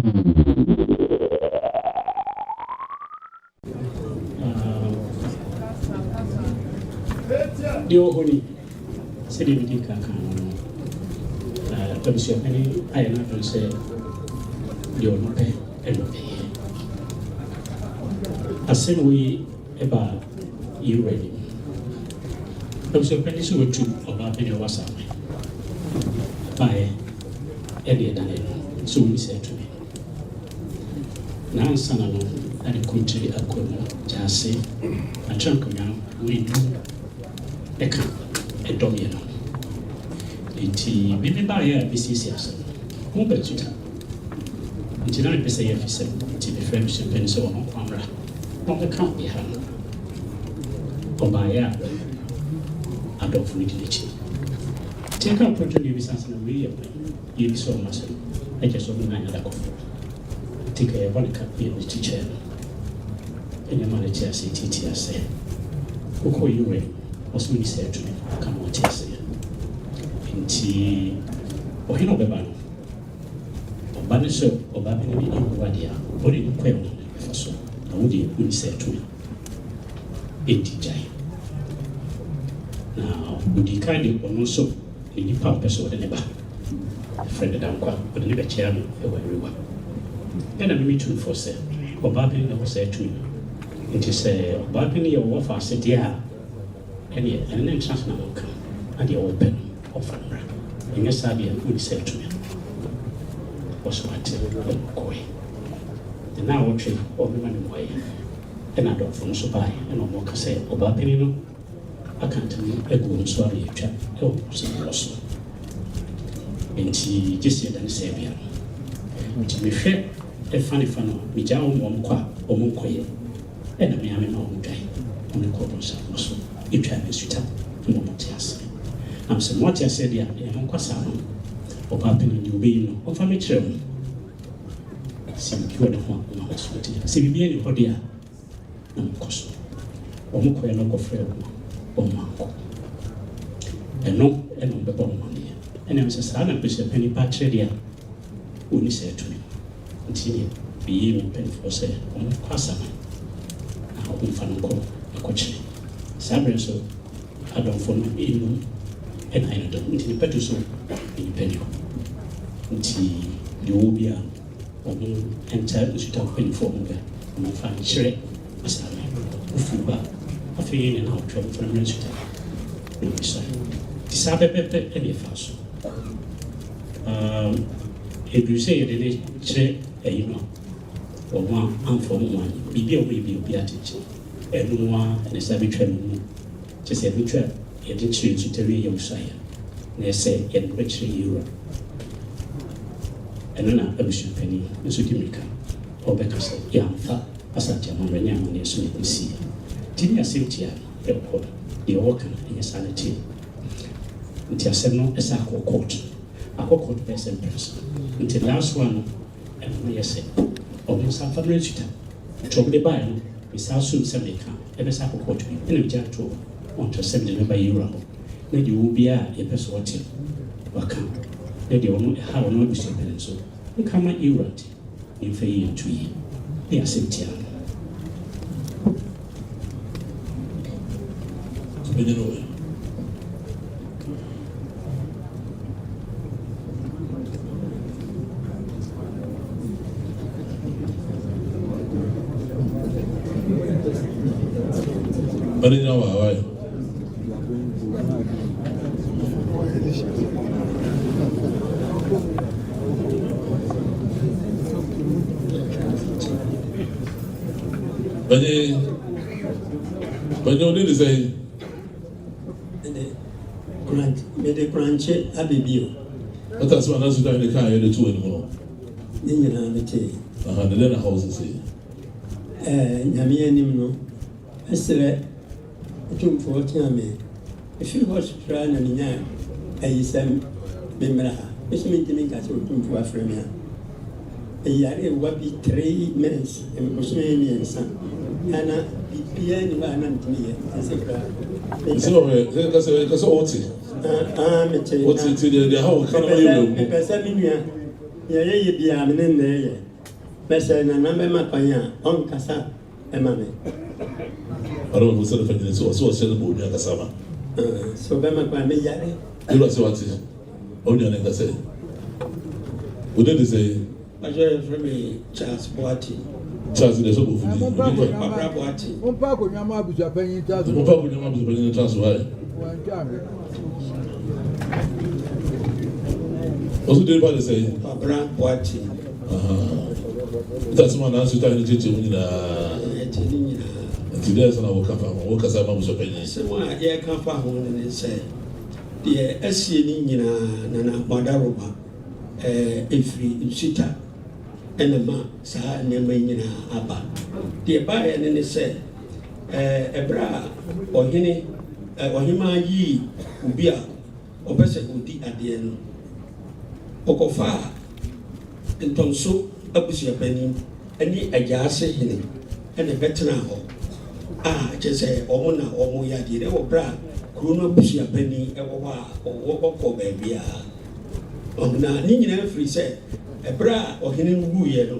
Deɛ ɔwɔ hɔ ni, sɛdeɛ medi kan kaa no no, abusuapanin ayɛ n'adwene sɛ deɛ ɔno pɛ ɛna ɔbɛyɛ. Asɛm wei ɛbaa yɛn wura anim. Abusuapanin sɛ watu ɔbaa panin a ɔwɔ Asaman baeɛ ɛde ɛdane no sɛ ɔnni saa tumi no. Na ansa na no na ne kuntiri akɔ mu gyaase atena nkonnwa no wɔnnu ɛka ɛdɔm yɛ no. Nti meme baeɛ a bɛsiesie asɛm no ho bɛtuta. Nti na mepɛ sɛ yɛ afisɛm, nti mefrɛ abusuapanin sɛ ɔno nko mmra na ɔbɛka ɔbea no. Ɔbaeɛ a adɔmfo no di n'akyi. Nti ɛka mpɔtɔ ne ebisa sɛ na wei yɛ hwan? Yɛbisa ɔmo asɛm na kyerɛ sɛ ɔmo nyinaa nyɛ adakɔfoɔ. Nti ka yɛbɔ ne ka yɛ ne kyikyɛɛ no. Ɛna ɛma no te ase tiatia sɛ wokɔ yɛwura mu ɔsɛ ɔni sɛ atumi ka ma ɔte aseɛ. Nti ɔhene a ɔbɛba no, ɔba ne sɛ ɔbaa bi ne ne ɛwu adeɛ a, ɔde ne kwan mu ɛfa so na wo deɛ woni sɛ atumi. Enti gyae. Na ɔdi kan de ɔno nso ne nipa a ɔpɛ sɛ ɔde ne ba frɛ no Dankwa, ɔde ne bɛkyea no ɛwɔ Arewa. Ɛna mimi tumfoɔ sɛ ɔbaa bi na ɛwɔ sɛ atumi no. Nti sɛ ɔbaa bi no yɛ wɔwɔ fa ase deɛ a, ɛneɛ ɛne ne ntena so na wɔka na deɛ wɔpɛ no ɔfa no mmra. Ɛnyɛ saa deɛ woni sɛ atumi no. Ɔso ate ɛna ɔkɔɛ. Ne na awɔtwe ɔbɛma ne mmuaeɛ. Ɛna adɔmfo no nso baeɛ ɛna ɔmo ka sɛ ɔbaa panin no aka ntam no agu wɔn so ama yɛatwa ɛwɔ sɛ so. Nti gye sɛ yɛdane sɛ bia no. Nti mehwɛ ɛfa ne fa no a, megyaa wɔn ma wɔn kɔ a wɔn nkɔyɛ. Ɛna me ame ma wɔn dwae. Wɔn kɔ bɔnsam no so. Etwa me nsuta na wɔn te ase. Na sɛ mo ate aseɛ deɛ a, ɛyɛ mo nkɔ saa no. Ɔbaa panin deɛ ɔbɛyi no, ɔmfa me kyerɛ mo. Sɛ biribi wɔ ne ho a, ɔma mo so te. Sɛ biribi ani hɔ deɛ a, na mokɔ so. Wɔn kɔɛ no kɔfrɛ wɔn a, wɔn ankɔ. Ɛno ɛna wɔn bɛbɔ wɔn adeɛ. Ɛna sɛ saa na abusuapanin pa kyerɛ deɛ a, ɔnni sɛ atumi. Nti deɛ meyii me mpanimfoɔ sɛ wɔn kɔ Asaman na wɔmfa no nkɔ ɛkɔkyerɛ. Saa berɛ nso adɔmfo no enum ɛna ayɛ no dɔm. Nti nipa tu so nipa ni hɔ. Nti deɛ ɔwɔ biara no, wɔn nta nsuta mpanimfoɔ wɔn bɛ wɔn mfa nkyerɛ Asaman. Ofiri hɔ a, afei ne na ɔtwerɛ mfa no mmrɛ nsuta na ɔbisa. Nti saa pɛpɛpɛ ɛna ɛfa so. Ɛduru sɛ yɛde ne kyerɛ ayi no a, wɔn a amfa wɔn ho anyɛ. Biribi a wɔyɛ bi obi akyekye. Ɛno mu ara ɛna saa bɛtwa no mu. Kyerɛ sɛ yɛbɛtwa yɛde kyerɛ nsutare yɛ wusaeɛ. Na ɛsɛ yɛde no bɛkyerɛ yɛwura. Ɛno na abusuapanin nso di mmirika. Ɔbɛka sɛ yɛamfa Asante amammerɛ ne amanneɛ so na ɛkɔsiiɛ. Nti ne asɛm tia no ɛwɔ hɔ no, deɛ ɔwɔ ka no ɛnyɛ saa na ɛteɛ. Nti asɛm no ɛsɛ akɔ court. Akɔ court bɛyɛ sɛ mprɛnsa. Nti last one no, ɛno no yɛ sɛ ɔmo nsa mfa mmerɛ nsuta. Nti ɔmo de baeɛ no, mesaa som sɛ meka ɛbɛsa akɔ court bi. Ɛna megya to hɔ. Ɔnkyerɛ sɛ mede no bɛba yɛwura hɔ. Na deɛ ɔwɔ biara a yɛpɛ sɛ ɔte no, waka. Na deɛ ɔno ɛha ɔno abusuapanin nso, nka ma yɛwura nte. Yɛmfa yi nto yi. Ne asɛm tia no. Ɔbɛnyɛ no wɔ. Ɔne nyina wɔ hawaii. Ɔnye ɔnye ɔne de sɛn? Mede kurant mede kurankye abɛbio. Ɔta sɛ ɔna nso ne kaa yɛde to anim no. Ne nyinaa metee. Aha, ne dɛn na ha wo sese? Nyame anim no, ɛsrɛ Otumfoɔ tea me. Ɛfiri hɔ so koraa na menya ayi sɛ memmra ha. Me so mentumi nka sɛ Otumfoɔ afrɛ me a. Ɛyare wa bi 3 months, bosome 3. Ana biribiara ni hɔ a na metumi yɛ. Ɛsɛ koraa. Sɛ ɔhwɛ sɛ kasɛ kasɛ ɔte. Ah, mete. Ɔte ti deɛ deɛ ha wo ka no ma yɛ wɔ mu. Mepɛ sɛ me nua, deɛ yɛyɛ biara me ne nnɛ yɛ. Mɛsrɛ Nana bɛma kwan a ɔnkasa ma me. Ɔno na ɔsɛ ne fa nyina sɛ ɔsɛ ɔhyɛ no ma onua kasa ma. Sɛ ɔbɛma kwan meyare. Yɛwura sɛ wate onua ne nkasa yi. Wo din de sɛn? Mpakyɛ yɛfrɛ me Charles Boateng. Charles deɛ sɛ ɔbɔfo din. Kwabra Boateng. Momfa akonnwa ma abusuapanyin ntra so. Momfa akonnwa ma abusuapanyin ntra so ayi. Ɔso din pa de sɛn? Kwabra Boateng. Nta sɛ ma nanso ta ne kyekye mu nyinaa. Ɛte ne nyinaa. Nti dɛ sɛ na wɔka fa ho, wɔkasa ma abusuapanyin. Asɛm a yɛka fa ho no ne sɛ deɛ asie ne nyinaa Nana Madaroma ɛfiri Nsuta na ɛma saa nneɛma yi nyinaa aba. Deɛ ɛbaeɛ no ne sɛ, ɛberɛ a ɔhene, ɔhemaa yii obi a ɔpɛ sɛ ɔdi adeɛ no, ɔkɔfaa Ntɔnso abusuapanin ne Agyaase hene na ɛbɛtenaa hɔ a kyerɛ sɛ wɔn na wɔyɛ adeɛ no wɔ berɛ a kuro no abusuapanin wɔ hɔ a ɔkɔ baabiara. Ɔho na ne nyinaa firi sɛ ɛberɛ a ɔhene no wuiɛ no,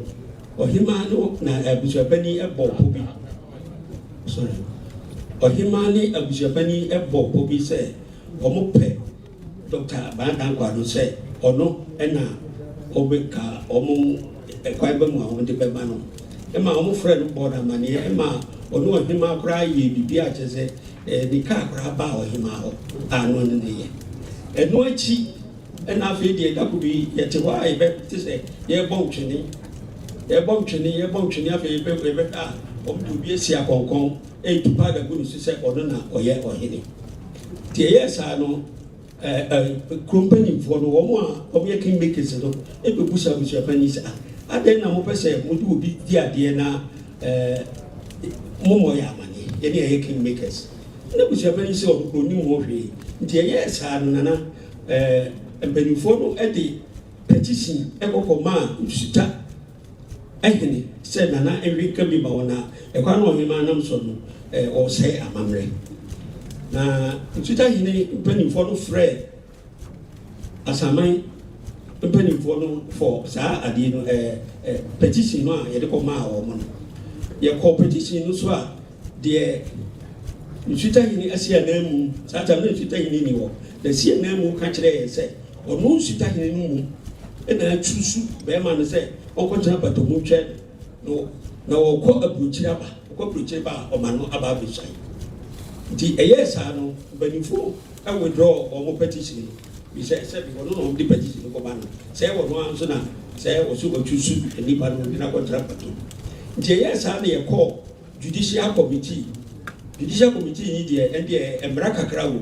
ɔhemaa no na abusuapanin bɔɔ pɔ bi. Sorry. Ɔhemaa ne abusuapanin bɔɔ pɔ bi sɛ wɔpɛ Dɔkta Baa Danquah no sɛ ɔno na ɔbɛka wɔn kwan ba mu a wɔde bɛma no. Ɛma wɔfrɛɛ no bɔɔ no amanneɛ. Ɛma ɔne ɔhemaa koraa yɛɛ biribi a kyerɛ sɛ ne kaa koraa baa ɔhemaa hɔ a na ɔne no yɛ. Ɛno akyi na afei deɛ da koro bi yɛte hɔ a yɛbɛte sɛ yɛrebɔ ntwene, yɛrebɔ ntwene, yɛrebɔ ntwene afei yɛbɛhwɛ a wɔde obi asi akɔnkɔn retu paada gu ne so sɛ ɔno na ɔyɛ ɔhene. Nti ɛyɛɛ saa no, kuro mpanimfoɔ no, wɔn a wɔyɛ king makers no bɛbusa abusuapanin sɛ, ah, adɛn na mopɛ sɛ mode obi di adeɛ na mommɔ yɛ amaneɛ, yɛne yɛyɛ king makers. Ɛna abusuapanin sɛ ɔno kuro ɔnim ho hwee. Nti ɛyɛɛ saa no, nana mpanimfoɔ no de petition kɔkɔ maa Nsuta hene sɛ Nana nhwe nka bi ma wɔn na ɛkwan no ɔhemaa nam so no ɔresɛe amammerɛ. Na Nsuta hene mpanimfoɔ no frɛɛ Asaman mpanimfoɔ no for saa adeɛ no petition no a yɛde kɔ maa wɔn no. Yɛkɔɔ petition no so a deɛ Nsuta hene asi ananmu, saa tam na Nsuta hene ni hɔ, na asi ananmu ka kyerɛɛ yɛn sɛ Ɔno Nsutahene no mmom na atusu barima no sɛ ɔnkɔtena mpatamu ntwɛn no, na ɔrekɔ aburokyiri aba. Ɔkɔ aburokyiri ba a, ɔma no aba abɛsuan. Nti ɛyɛɛ saa no, mpanyimfoɔ withdraw wɔn petition no, firi sɛ sɛbi ɔno na wɔde petition no kɔma no, sɛ ɔno ara nso na sɛ ɔso ɔtusu nnipa no de no akɔtena mpatamu. Nti ɛyɛɛ saa na yɛkɔɔ Judicial Committee, Judicial Committee yi deɛ ɛndeɛ mmara kakra wɔ mu,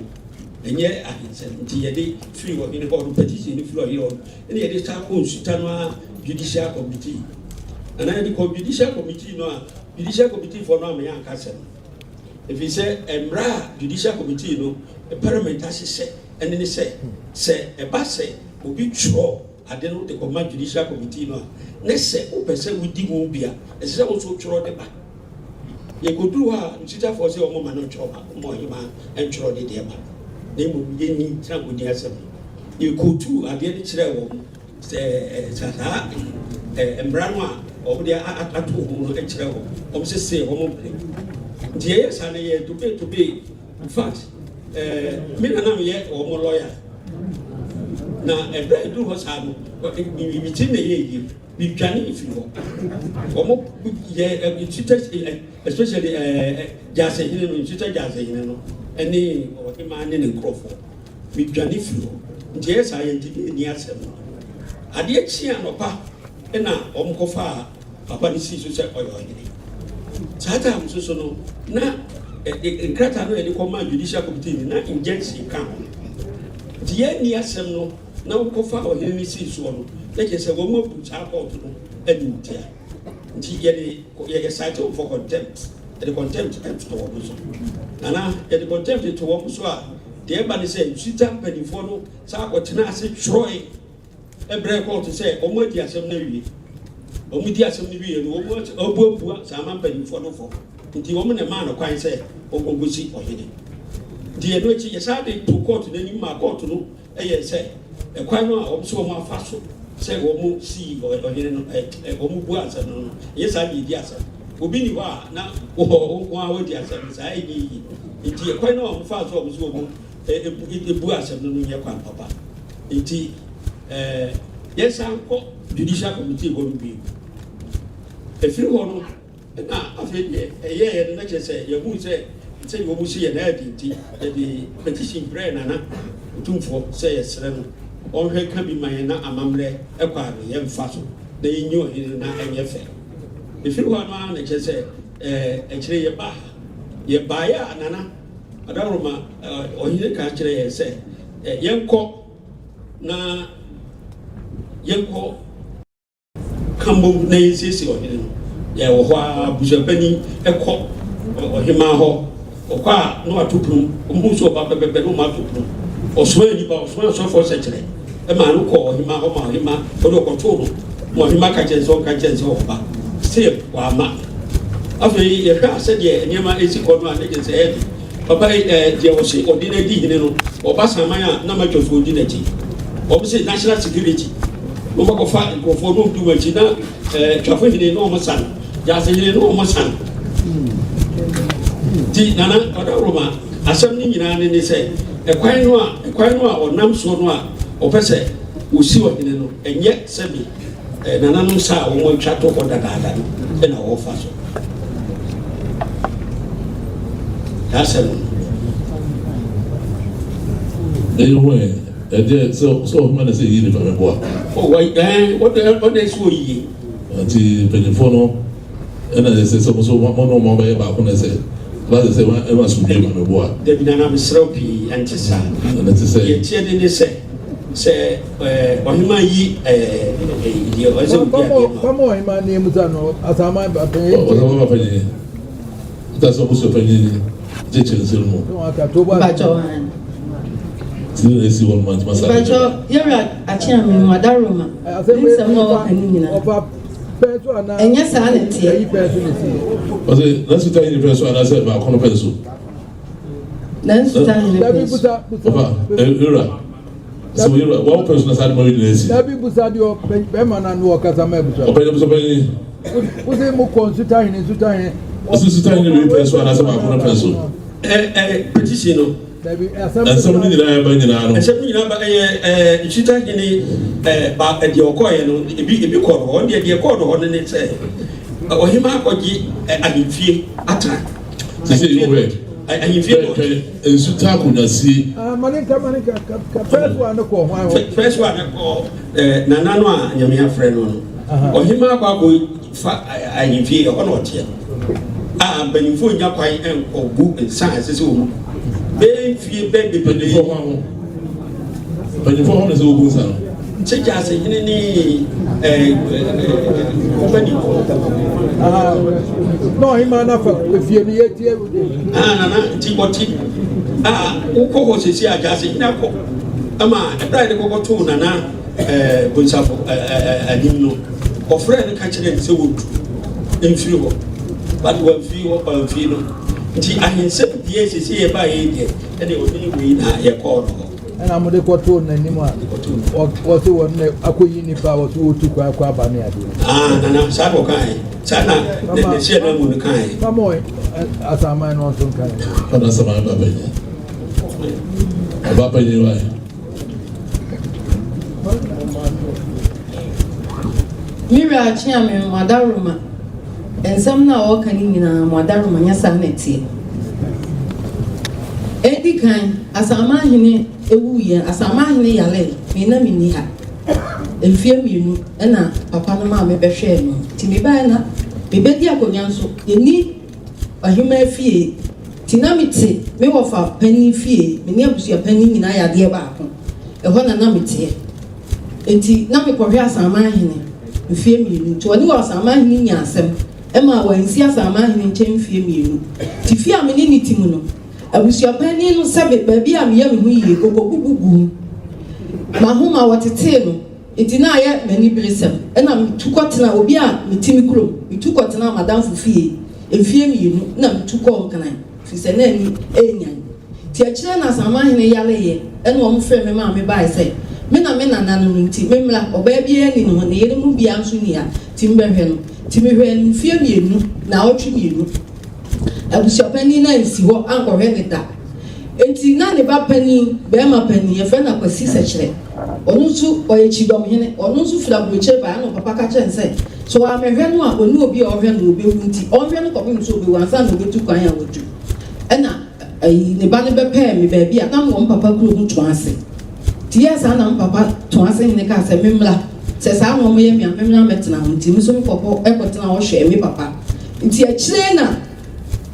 ɛnyɛ ahensɛm, nti yɛde firi ɔhene hɔ no, petition no firi ɔhene hɔ no, ɛna yɛde san kɔ nsuta no ara Judicial Committee. Anaa yɛde kɔ Judicial Committee no a, Judicial Committee foɔ no ama yɛanka asɛm no. Ɛfiri sɛ mmara a Judicial Committee no, Parliament ahyehyɛ ɛne ne sɛ, sɛ ɛba sɛ obi twerɛ ade no de kɔma Judicial Committee no a, ne sɛ wopɛ sɛ wodi ho bi a, ɛsɛ sɛ wo nso wotwerɛ de ba. Yɛkɔduru hɔ a, Nsutafoɔ sɛ wɔmma no ntwerɛ ba, wɔmma ɔhemaa ntwerɛ ne deɛ ba, na mmom yɛnyi ntena nkɔdi asɛm no. Yɛkɔtuu adeɛ no kyerɛɛ wɔn sɛ saa mmara no a wɔde ato ho no kyerɛ wɔn, wɔn sɛ sei wɔn mpene. Nti yɛyɛ saa no yɛ tobee tobee. In fact, me na na meyɛ wɔn lɔya. Na ɛberɛ a ɛduru hɔ saa no, me ti na ɛyɛ yie. Medwane firi hɔ. Wɔn yɛ nsuta especially Gyasehene no, nsuta Gyasehene no ɛne ɔhemaa ne ne nkurɔfoɔ. Medwane firi hɔ. Nti ɛyɛ saa yɛn ntumi nni asɛm no. Adeɛ kye anɔpa ɛna wɔn kɔfaa papa no sii so sɛ ɔyɛ ɔhene. Saa time nso so no, na nkrataa no a yɛde kɔmaa judicial committee no, na injunction ka ho. Nti yɛanni asɛm no na wokɔfa ɔhene no sii soɔ no, na kyerɛ sɛ wɔn abu saa kɔɔto no animtia. Nti yɛde yɛ cite wɔn for contempt, yɛde contempt to wɔn so. Nana, yɛde contempt to wɔn so a, deɛ ɛba ne sɛ Nsuta mpanimfoɔ no saa kɔtena ase twerɛe brɛɛ kɔɔto sɛ wɔadi asɛm no awie. Wɔdi asɛm no wieɛ no, wɔabuabua saa ama mpanimfoɔ no fɔ. Nti wɔn na ɛmaa no kwan sɛ ɔnkɔsi ɔhene. Nti ɛno akyi yɛsan de to kɔɔto no anim maa kɔɔto no yɛɛ sɛ ɛkwan no a wɔn sɛ wɔn afa so. sɛ wɔn sii ɔhene no ɛ wɔn bu asɛm no no, ɛnyɛ saa na yɛdi asɛm. Obi nni hɔ a na wo nko ara wadi asɛm no saa, ɛnyɛ yie. Nti ɛkwan no a wɔn faa so a wɔn so wɔn ebu asɛm no no nyɛ kwan papa. Nti ɛɛ yɛsan kɔ judicial committee hɔ no bio. Ɛfiri hɔ no na afei deɛ ɛyɛeɛ no na kyerɛ sɛ yɛhuu sɛ sɛdeɛ wɔn si yɛn adi nti yɛde petition brɛɛ Nana Otumfoɔ sɛ yɛsrɛ no ɔnhwɛ nka bi ma yɛn na amammerɛ kwan no yɛmfa so na yɛnyi ɔhene no na ɛnyɛ fɛ. Ɛfiri hɔ no ara na kyerɛ sɛ akyire yɛbaa ha. Yɛbaeɛ a Nana Adaworoma ɔhene ka kyerɛɛ yɛn sɛ yɛnkɔ na yɛnkɔ Ka mbom na yensiesie ɔhene no. Yɛwɔ hɔ ara, abusuapanyin kɔ ɔhemmaa hɔ. Ɔkɔ a, na wato pono mu. Wɔhu sɛ ɔba pɛpɛpɛ na wɔato pono mu. Ɔsomaa nnipa, ɔsomaa asɔfoɔ sɛkyerɛ maa no kɔɔ ɔhemmaa hɔ ma ɔhemmaa ɔde ɔkɔtoo no. Ma ɔhemmaa ka kyerɛ no sɛ ɔnka nkyerɛ no sɛ ɔba. Still, wamma. Afei yɛhwɛ a sɛdeɛ nneɛma resi kɔ no a, na kyerɛ sɛ ɛyɛ den. Papa yi eh, deɛ ɔse ɔde no adi hene no, ɔba saman a na matwafoɔ di n'akyi. Wɔn se national security, wɔn akɔfa nkurɔfoɔ na wɔn di wɔn akyi na eh, twafo hene na wɔn san, gyaase hene na wɔn san. Ti nana ɔdawuroma asɛm no nyinaa ne ne sɛ ɛkwan no a ɛkwan no a ɔnam soɔ no a ɔpɛ sɛ ɔsi ɔhene no ɛnyɛ sɛbi Nananom nsa a wɔatwa to hɔ dadaada no na wɔfa so. Saa asɛm no. Ɛyɛ ho ɛ, ɛdeɛ sɛ sɛ ɔhema na sɛ yie nipa mɛboa. O wɔ ɛn wɔde wɔde sɛ ɔyie. Nti mpanyinfoɔ no ɛna ɛsɛ sɛ mo so mo ne wɔn bɛyɛ baako na sɛ ba sɛ sɛ ɛma asomdwie ma mɛboa. Dabi nana mesrɛ wo pii ɛnte saa. Ɛna te sɛ. Deɛ ɛteɛ ne ne sɛ. Sɛ ɔhemaa yi deɛ ɔsɛ odi adeɛ ma. Fama ɔhemaa ne emu sa no asaman ba panyin. Ɔsaman ba panyin. Ita sɛ ɔbusua panyin kyekyere nsɛm mu. Mpakyɛw han. Tiri na esi hɔ no ma ntoma sa. Mpakyɛw yɛwura akyeame mu adaroma ne nsɛm na ɔka ne nyinaa. Ɛnyɛ saa na ɛteɛ. Ɔsɛ nanso ta yi ne pɛ so anaasɛ baako no pɛ so. Nanso ta yi ne pɛ so. Ɔfa ewura. Sɛ wo yere wa wopɛ so na saa de ma wo nyinaa si. Dabi busa deɛ bɛrima no ano ɔkasa ma abusua. Ɔpɛnyɛ busa ɔpɛnyɛ. Wosɛ mo kɔ nsutahene nsutahene. Ɔsɛ nsutahene wei pɛ so anaasɛ baako no pɛ so. Ɛ ɛ petition no. Dabi asɛm no nyinaa ba nyinaa no. Asɛm no nyinaa ba ɛyɛ ɛ nsutahene ɛ ba deɛ ɔkɔɔyɛ no ebi ebi kɔɔ no hɔ deɛ deɛ kɔɔ no hɔ no ne sɛ ɔhema akɔgye ahemfie atena. Sisi yi wɛ. Ahemfie na ɔte. Nsu taa akonnwa sie. Ah, ma ne nka, ma ne nka, ka, ka first one no kɔ hwan hɔ? First one no kɔ eh, nana no a Nyame afrɛ no no. Ɔhema akɔ akɔ fa ahemfie ɛhɔ na ɔteɛ. A mpanyinfoɔ nya kwan nkɔ gu nsa a ɛsɛ sɛ wɔn bɛɛ mfie bɛɛ bebree. Mpanyinfoɔ hɔ ho. Mpanyinfoɔ hɔ na sɛ wɔgu nsa no. Sɛ gyaase hene ne mpanimfoɔ. Na ɔhema no afa efie no yɛtie. Ah, nana nti ɔte a wokɔ hɔ sɛsi a gyaase hene akɔ ama ɛberɛ a yɛde kɔkɔtoo nana bonsafo anim no ɔfrɛɛ no ka kyerɛɛ no sɛ wɔntu mfiri hɔ but wamfiri hɔ wamfiri no nti ahensɛm deɛ sɛsi yɛbaa yɛ deɛ ɛne ɔhene wei na yɛkɔɔ no hɔ Ɛna mode kɔtoo n'anim a wɔse wɔn na akɔyi nnipa a wɔse wɔtu kwan akɔ aba ne adeɛ. Ah, nana, saa na ɔkae. Saa na ne hyɛ na mu no kae. Fama asaman no nso nkae. Fana asaman ba panyin. Ɔba panyin wa. Me wura akyea me mo adaworoma. Nsɛm no a ɔreka no nyinaa mo adaworoma nyɛ saa na ɛteɛ. Edi kan, Asamanhene wuiɛ, Asamanhene yaree, me na menni ha. Mfeɛ mmienu na papa no maa mebɛhwɛɛ no. Nti mebaeɛ na mebɛdi akonnwa nso, yɛnni ɔhemaa fie. Nti na mete me wɔfa panin fie, me ne abusua panin nyinaa yɛ adeɛ baako. Ɛhɔ na na meteɛ. Nti na mekɔhwɛ Asamanhene mfeɛ mmienu. Nti ɔne Asamanhene nyaa asɛm. Ɛmaa wansi Asamanhene nkyɛn mfeɛ mmienu. Nti fie a me ne no te mu no, abusuapanin no sɛbe baabi a meyɛ me ho yie, ɔkɔbubu guu m'ahoma, wɔtetee no, nti na ayɛ m'aniberesɛm. Ɛna metu kɔtenaa obi a mete me kurom, metu kɔtenaa m'adamfo fie mfeɛ mmienu na metu kɔɔ Nkran, firi sɛ na ani renyan. Nti akyire na Asamanhene yareeɛ, ɛna wɔfrɛɛ me maa mebaeɛ sɛ. Me na me nana no no nti, memmra. Ɔbaa biara nni ne ho, ne yere mu biara nso nni ha, nti mebɛhwɛ no. Nti mehwɛɛ no mfeɛ mmienu, naawɔtwe mmienu. Abusuapanin no ansi hɔ ankɔhwɛ no da. Enti na ne ba panin, barima panin, yɛfrɛ no Akwasi Sɛkyerɛ, ɔno nso ɔyɛ Kyidɔmhene, ɔno nso firi aburokyire baeɛ, ɛna ɔpapa ka kyerɛɛ no sɛ, sɛ wammɛhwɛ no a, ɔnni obi a ɔhwɛ no, ɔbɛwu nti ɔnhwɛ no kɔpem sɛ ɔbɛwu ansa na ɔbɛtu kwan a watu. Ɛna ayi, ne ba no bɛpɛɛ me baabi a na mewɔ me papa kuro ho Toase. Nti yɛɛ saa na me papa Toase hene kaa sɛ memmra, sɛ saa na wɔyɛ me a, memmra mmɛtena hɔ. Nti me nso mekɔkɔ kɔtenaa hɔ hwɛɛ me papa. Nti akyire na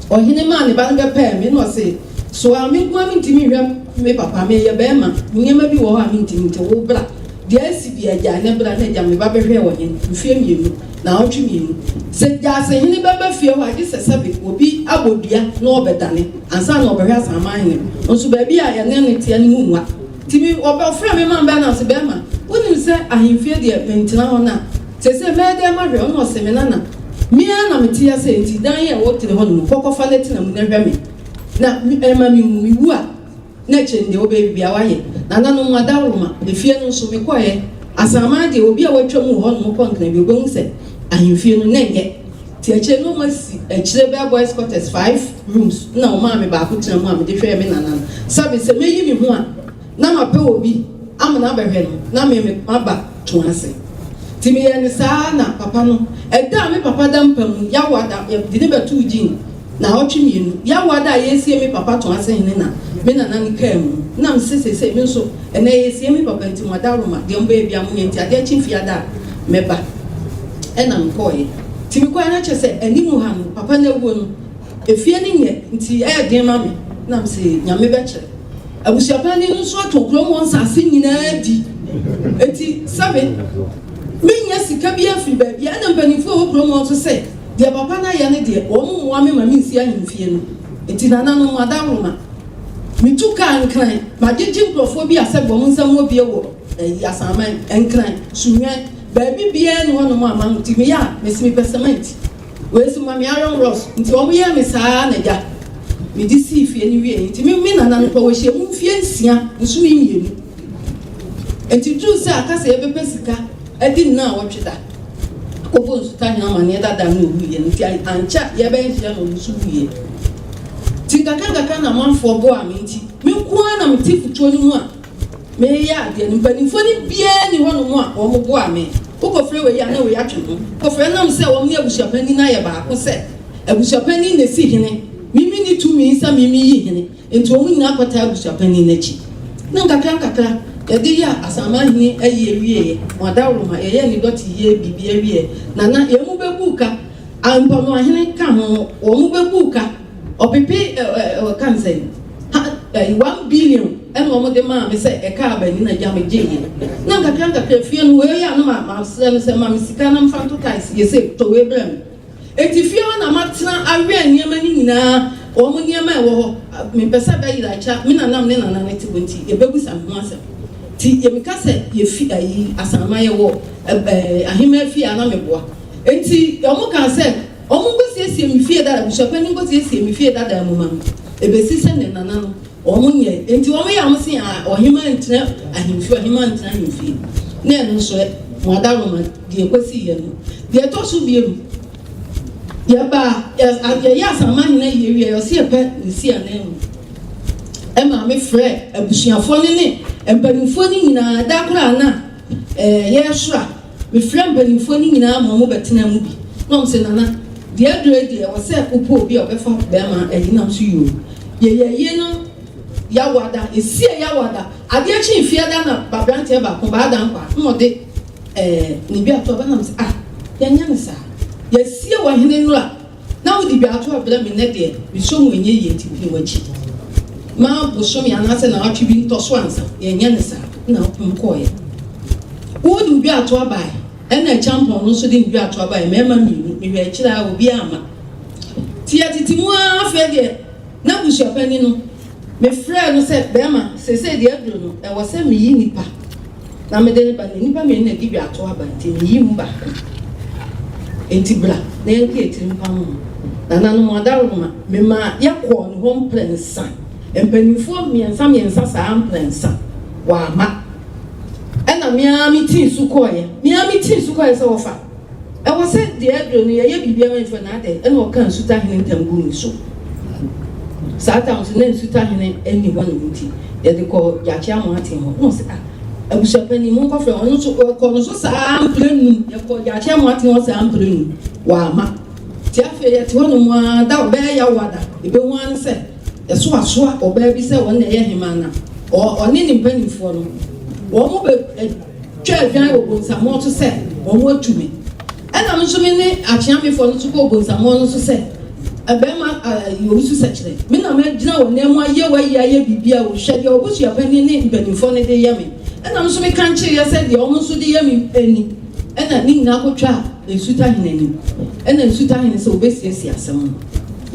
ɔhene maa ne ba no bɛpɛɛ me na ɔse, Soa, me nko ara mentumi nhwɛ me papa, meyɛ barima, nneɛma bi wɔ hɔ a mentumi nti wo bra. Deɛ asi biara gyae na bra. Na agya me ba bɛhwɛɛ ɔhene mfeɛ mmienu, naawɔtwe mmienu. Sɛ gyaasehene bɛba fie hɔ a, gye sɛ sɛbe obi abɔ dua na ɔbɛdane ansa na ɔbɛhwɛ Asaman hene. Nso baabi a yɛne no teɛ no mu nwa. Nti me, ɔfrɛɛ me maa mebɛɛ na ɔse, Barima, wonim sɛ ahemfie deɛ mentena hɔ na Seesei mɛyɛ dɛn mahwɛ wo? Ɛnna ɔse, Me nana, me ara na mete ase, enti dan yi a ɛwɔ tire hɔ no mu, kɔ kɔfa na tena mu na hwɛ me, na mma minwu. Miwu a, na akyire no deɛ wobɛyɛ biara woayɛ. Nananom adaworoma, efie no nso, mekɔeɛ. Asaman deɛ, obi a watwam wɔ hɔnom kɔ Nkran bi, ɔbɛhu sɛ ahemfie no, na ɛnyɛ. Nti akyire no, wɔasi akyire bɛyɛ boys quarters, five rooms, ɛnna wɔmaa me baako tenaa mu a mede hwɛɛ me nana no. Sɛbe sɛ mɛyi me ho a, na mapɛ obi ama no abɛhwɛ no na me me maba to ase. Nti meyɛɛ no saa na papa no, ɛda a me papa da mpa mu, Yawoada, yɛde no bɛtoo gyin naawɔtwe mmienu, Yawoada a yɛresie me papa to ase hene na me nana no kaa mu. Na mese seesei me nso ɛnnɛ yɛresie me papa nti mo adaworoma, deɛ mobɛyɛ biara monyɛ nti adeɛ kye fiada a mɛba. Ɛna mekɔeɛ. Nti mekɔeɛ na kyerɛ sɛ anim ha no papa no awuo no, efie no nyɛ nti ɛyɛ den ma me. Na mese Nyame bɛkyerɛ. Abusuapanin no nso atɔn kurom hɔ nsase nyinaa di. Enti sɛbe mennya sika biara mfiri baabiara. Ɛnna mpanimfoɔ a ɛwɔ kurom hɔ nso sɛ, deɛ papa no ayɛ no deɛ, wɔn mmoa me ma mensi ahemfie no. Enti nananom, adaworoma, metu kaa Nkran, magyegye nkurɔfoɔ bi a sɛbe wɔn nsa mu abue wɔ ayi, Asaman, Nkran, Suhwan, baabi biara nni hɔnom a mahu. Nti meyɛ a, mese mepɛ cement. Wei nso ma me iron rods nti wɔn yɛɛ me saa na gya me de sii fie no wiee nti me me nana no kɔ wɔhyɛ mu mfie nsia bosome mmienu nti duru sɛ aka sɛ yɛbɛpɛ sika adi nna a wɔtwe da akɔbɔ nsuta hene amaneɛ dada no owuiɛ no nti ankyɛ yɛbɛn hyia na ɔno nso wuiɛ nti nkakra nkakra na amanfoɔ boaa me nti me nko ara na mete futuo no mu a Mereyɛ adeɛ no, mpanimfoɔ no biara nni hɔnom a wɔboaa me. Wokɔfrɛ wei a, na wei atwe ho. Kɔfrɛ nam sɛ wɔn ne abusuapanin no ayɛ baako sɛ abusuapanin na ɛsi hene, me menni tumi sɛ me meyi hene, enti wɔn nyinaa kɔtaa abusuapanin no akyi. Na nkakrankakra, yɛde yɛɛ Asamanhene ayie wieeɛ, mo adaworoma, yɛyɛɛ ne dɔte yie biribiara wieeɛ, na na yɛn mu bɛbuu ka, Mpɔnoahene ka ho, wɔn mu bɛbuu ka. Ɔpepe ɛ ɛ ɔka no sɛn ha ɛ 1 billion ɛna wɔn de maa me sɛ ɛka aba ni na gya me gye yɛ na nkakra nkakra fie no wei yɛ a na ma ma srɛ no sɛ ma me sika na mfa nto tiles yɛ sɛ tɔ wei brɛ me eti fie hɔ na matena awɛn nneɛma no nyinaa wɔn nneɛma ɛwɔ hɔ mepɛ sɛ bɛyera akya me nanam ne nana ne te hɔ nti yɛbɛbusa me ho asɛm ti yɛ meka sɛ yɛfi ayi asanman yɛwɔ ɛɛ ahemmaa fie a na meboa enti wɔn kaa sɛ Wɔnkɔsiesie me fie dada, abusuapanin nkɔsiesie me fie dada mu ma me, ɛbɛsi sɛ ne nana no, wɔn nyɛe. Enti wɔyɛ a wɔse, Ah, ɔhemaa ntena ahemfie, ɔhemaa ntena ahemfie. Na ɛno nso ɛ, mo adaworoma, deɛ ɛkɔsiiɛ no. Deɛ ɛtɔ so biom, yɛbaa, yɛyɛ Asaman hene ayie wieɛ, ɔse yɛpɛ ne si ananmu. Ɛmaa me frɛɛ abusuafoɔ no ne mpanimfoɔ no nyinaa, da koro a na eh, yɛresora. Mefrɛɛ mpanimfoɔ no nyinaa ma wɔbɛtenaa mu bi, na wɔse, Nana, deɛ aduro yi deɛ, ɛwɔ sɛ wopɛ obi a ɔbɛfa barima ayi nam so yio. Yɛyɛ ayie no Yawada, yɛsiee Yawada. Adeɛ kyee Fiada na aberanteɛ baako, Baa Dankwah, na ɔde eh, ne dwatoa ba na mese, ah, yɛnyɛ no saa. Yɛasie ɔhene nnora. Na wode dwaato abrɛ me nnɛ deɛ, mesɔ mu ɛnyɛ yie nti pini w'akyi ma bosome anaasɛ naawɔtwe bi ntɔ so ansa, yɛnyɛ no saa. Ɛna wopem kɔeɛ. Wode wo dwaatoa baeɛ, ɛna Akyampɔn no nso de ne dwaatoa baeɛ, mmarima mmienu, mehwɛ akyire ara obiara amma. Nti yɛtete mu ara, afei deɛ na abusuapanin no, mefrɛɛ no sɛ, Barima, seesei deɛ aduru no, ɛwɔ sɛ meyi nnipa. Na mede no ba no, nnipa mmienu na ɛdi dwaato aba, nti meyi mu baako. Enti bra na yɛnka yɛn tiri mpam ho. Nananom adaworoma, memaa yɛkɔɔ ne hɔ mprɛnsa, mpanimfoɔ mmiɛnsa mmiɛnsa saa mprɛnsa, wamma. me ara me tii so kɔeɛ. Me ara me tii so kɔeɛ sɛ wɔfa. Ɛwɔ sɛ deɛ aduro no yɛyɛ biribiara mfa na adɛn ɛna ɔkaa Nsutahene ntam guu me so. Saa tam nso na Nsutahene nni hɔ nom nti yɛde kɔɔ Gyakye Amoaten hɔ. Na ɔse ah abusuapanin monkɔfrɛ ɔno nso yɛkɔɔ no so saa mprɛ num yɛkɔɔ Gyakye Amoaten hɔ saa mprɛ num wamma. Nti afei yɛte hɔ nom ara da ɔbɛyɛ Yawoada yɛbɛhu ara ne sɛ yɛso asoa ɔbaa bi sɛ ɔno na ɛyɛ hemaa na ɔne ne mpanimfoɔ no wɔn bɛ twaa adwan wɔ bonsamoɔ so sɛ wɔn atu me. Ɛna me nso me ne akyeamefoɔ no nso kɔɔ bonsamoɔ no so sɛ, Barima Owusu Sɛkyerɛ, me na magyina wɔ nan mu ayɛ w'ayi ayɛ biribi a hwɛ deɛ w'abusuapanin ne mpanimfoɔ no de yɛ me. Ɛna me nso me kankyeeɛ sɛ deɛ wɔn nso de yɛ me ni. Ɛna ne nyinaa kɔtwaa Nsutahene anim. Ɛna Nsutahene sɛ ɔbɛsiesie asɛm no.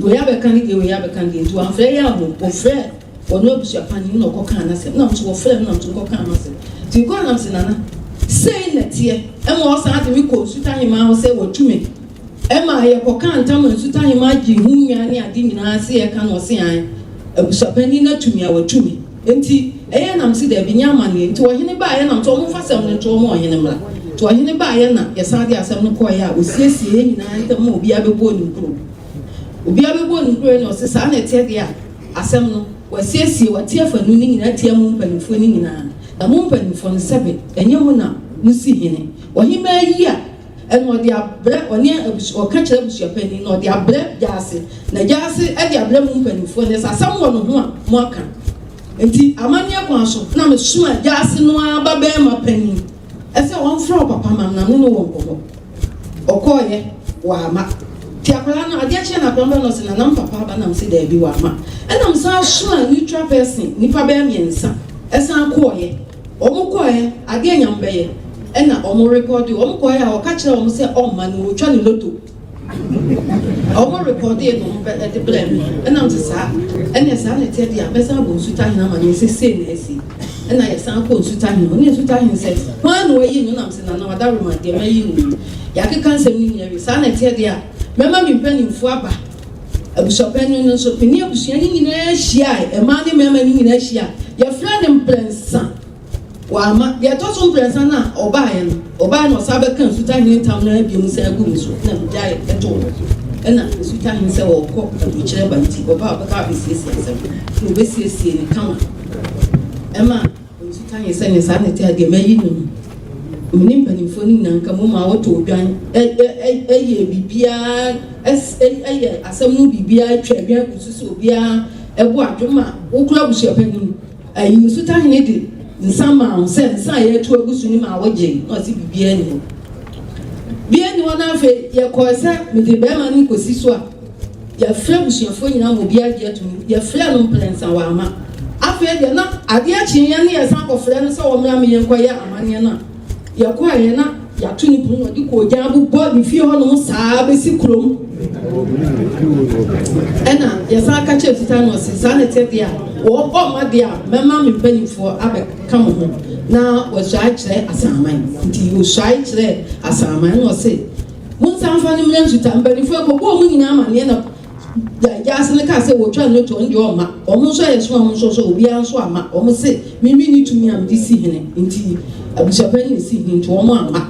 Wei abɛka ne deɛ, wei abɛka ne deɛ, nti wamfrɛ yɛn ammom, ɔfrɛɛ Ɔno abusua panin na ɔkɔkaa n'asɛm, na nso wɔfrɛɛ me na nso mekɔkaa m'asɛm. Nti mekɔɔ na mese, Nana, sei na ɛteɛ. Ɛma ɔsan de me kɔɔ Nsutahemaa hɔ sɛ watu me. Ɛma yɛkɔkaa ntam ma Nsutahemaa gyee ho nnwan ne ade nyinaa se yɛka no, ɔse ae, abusua panin no atu me a watu me. Nti ɛyɛɛ na mese daabi, nyɛ amaneɛ. Nti ɔhene baeɛ na mese wɔmfa asɛm no nto hɔ ma ɔhene mmra. Nti ɔhene baeɛ na yɛsan de asɛm no kɔeɛ a ɔsiesiee yɛn nyinaa ntam ma obiara bɛbɔɔ ne nkuro. Obiara bɛbɔɔ ne nkuro na ɔse saa na ɛteɛ deɛ a, Asɛm no, wɔasiesie, wɔate afanu no nyinaa atia mo mpanimfoɔ no nyinaa, na mo mpanimfoɔ no, sɛbe, ɛnyɛ mo na mosi hene. Ɔhemmaa yi a, ɛna ɔde abrɛ, ɔne abus, ɔka kyerɛ abusuapanin no, ɔde abrɛ gyaase, na gyaase de abrɛ mo mpanimfoɔ no, sɛ asɛm wɔ ne ho a, moaka. Enti amanneɛ kwan so na mesomaa gyaase no ara babarima panin sɛ ɔmfrɛ wo papa ma me na me ne no wɔ nkɔmmɔ. Ɔkɔɔeɛ, wamma. Nti akwadaa no, adeɛ kyeeɛ na akwadaa no baeɛ na ɔse, Nana me papa aba? Na mese, Daabi, wamma. Ɛna mesan somaa neutral person, nnipa bɛyɛ mmiɛnsa san kɔɔeɛ. Wɔn kɔɔeɛ, adeɛ Nyame bɛyɛ, ɛna wɔn rekɔɔdee. Wɔn kɔɔeɛ a, ɔka kyerɛɛ wɔn sɛ ɔmma no, ɔretwa ne loto. Wɔn rekɔɔdee na wɔn bɛ de brɛɛ me. Ɛna mese, Saa, ɛneɛ saa na ɛteɛ deɛ a, mɛsan abɔ Nsutahene amaneɛ sɛ sei na asi. Ɛna yɛsan kɔɔ Nsutahene hɔ, ne Nsutahene sɛ, Hwan na wayi no? Ɛna mese, Nana Ɔdawroma, deɛ mayi no nie. Yɛakeka nsɛm no nyinaa awie. Saa na ɛteɛ deɛ a, mɛma me mpanimfoɔ aba. Abusuapanin no nso, me ne abusua no nyinaa hyiae, mmaa ne mmarima no nyinaa hyiae. Yɛfrɛɛ no mprɛnsa, wamma. Deɛ ɛtɔ so mprɛnsa no a ɔbaeɛ no, ɔbaeɛ na ɔsan bɛkaa Nsutahene ntam no ara bio san guu me so, na megyaee too hɔ. Ɛna Nsutahene sɛ ɔrekɔ aburokyire aba nti, ɔba a ɔbɛka abɛsiesie asɛm no. Na ɔbɛsiesiee no kama. Ɛma Nsutahene sɛ ne saa na ɛte a, deɛ mayi no no, me ne mpanimfoɔ no nyinaa nka mmom a wɔtɔ odwan, yɛ biribiara, yɛ asɛm no biribiara, twa adwan gu so sɛ obiara bɔ adwene ma wokura abusuapanin. Ayi Nsutahene de nsa maa wo sɛ nsa a yɛatu agu so no maa wogyee na ɔse biribiara nni hɔ. Biribiara nni hɔ na afei yɛkɔɔ sɛ mede barima no rekɔsi so a yɛfrɛ abusuafoɔ nyinaa ma obiara gye atom. Yɛfrɛɛ no mprɛnsa wamma. Afei deɛ na adeɛ kyeeɛ ne yɛsan kɔfrɛ no sɛ ɔmmra me yɛnkɔyɛ amanneɛ no a Yɛkɔeɛ na yɛato ne pono na ɔde koogyan abobɔ ne fie hɔnom saa bɛsi kurom. Ɛna yɛsan ka kyerɛ sista no ɔse saa na ɛteɛ deɛ a wɔbɔ mma deɛ a mɛma me mpanimfoɔ abɛka mo ho na wɔasuae kyerɛ asaman. Nti wɔsuae kyerɛ asaman na ɔse monsan mfa no mmra nsuta. Mpanimfoɔ ɛkɔbɔɔ mu nyinaa amaneɛ na Gyaase no kaa sɛ wɔtwa no to, ɔno deɛ ɔmma. Wɔn nso a yɛsoma wɔn nso so, obiara nso amma. Wɔn se, me menni tumi a mede si hene, nti abusuapanin na ɛsi hene, nti wɔn amma.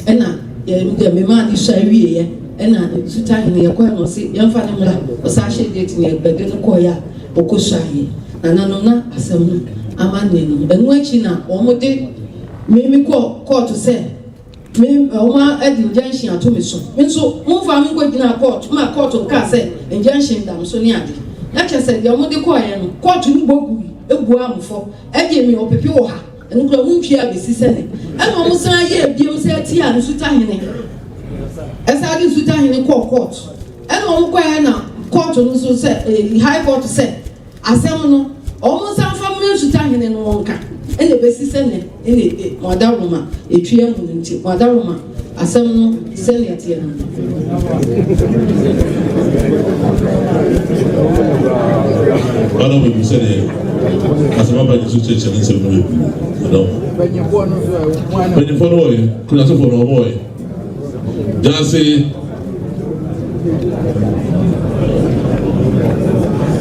Ɛna yɛn deɛ memaa ne sua wieeɛ, ɛna Nsuta hene yɛkɔɛ no ɔse yɛmfa no mmra, ɔsan hyɛɛ date no yɛbɛde no kɔeɛ a ɔkɔsuaeɛ. Nananom na asɛm no amanneɛ no. Ɛno akyi na wɔde me mekɔɔ kɔɔto sɛ, Me wɔn a de injunction ato me so. Me nso momfaa me nkɔgyinaa kɔɔto ma kɔɔto nkaa sɛ injunction da me so ne ade. Na kyerɛ sɛ deɛ wɔde kɔeɛ no, kɔɔto no bɔ gui, buaa mo fɔ, gyee me ɔpepe wɔ ha. Ɛno koraa montwea bɛsi sɛ nnɛ. Ɛna wɔn san yɛɛ biom sɛ tiaa Nsutahene. Ɛsan de Nsutahene kɔɔ kɔɔto. Ɛna wɔn kɔeɛ na kɔɔto no nso sɛ, high court sɛ, Asɛm no, wɔn nsa mfa mmrɛ Nsutahene no wɔnka, ɛna ɛbɛsi sɛ nɛ ɛna e, mo adaworoma ɛtwi amu no nti, mo adaworoma asɛm no sɛnea ɛteɛ no. Ɔno bɛbu sɛdeɛ asɛm aba ne so kyerɛkyerɛ ne nsɛm no bɛbu. Ɔdɔ. Mpanyinfoɔ no wɔyɛ, kunasefo no wɔn wɔyɛ. Gyasi.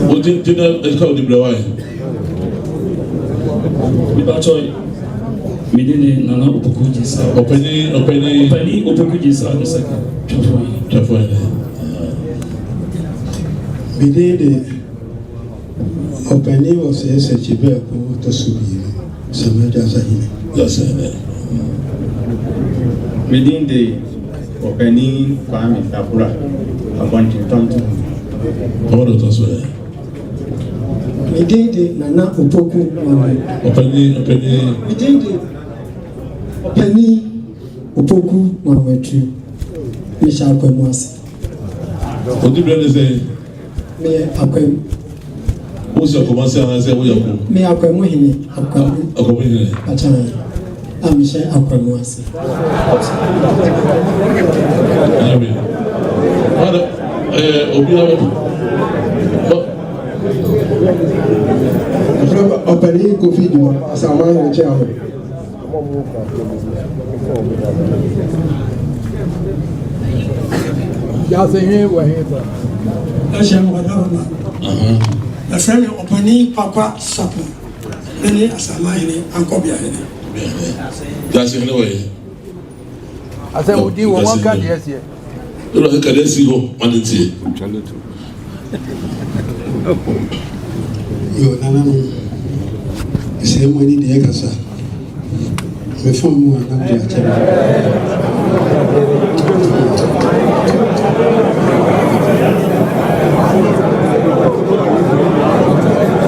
Wogye gyina ɛka wodi brɛ wae. Mepakyɛw. Me din de Nana Opoku Gyesah. Ɔpanin, ɔpanin. Ɔpanin Opoku Gyesah the second. Twafo Hene. Twafo Hene. Me din de Ɔpanin Osei Sekyi Berko ɔtɔ so mmienu, Samah Gyasa Hene. Gyasa Hene. Me din de Ɔpanin Kwame Abura, Abɔntentonto. Ɔwɔ de ɔtɔ so ɛ. Me din de Nana Opoku Manuel. Ɔpanin, ɔpanin. Me din de Ɔpanin Opoku Manuel Tu. Mehyɛ Akwamu ase. Odi bere ne sɛ. Meyɛ Akwamu. Wosi Akwamu ase anaasɛ woyɛ Akwamu? Meyɛ Akwamu hene. Akwamu. Akwamu hene. Pakyan a mehyɛ Akwamu ase. Amen. Wada ɛɛ obi a Ɔpanin Kofi Dwuma, Asaman Hene Kyeame. Yase he wɔ he fa? Ɛhyɛ no ɔda hɔ ma. Yɛfrɛ me Ɔpanin Kwakwa Sapon. Me ne Asaman Hene Ankɔbea Hene. Yase hene wɔ he? Asɛ wo din wɔ wɔn ka deɛ seɛ. Ewura keka deɛ si hɔ ma ne ntie. Yo nananom, mesrɛ mo ani deɛ kasa. Mefa mu a na mede akyɛ mo.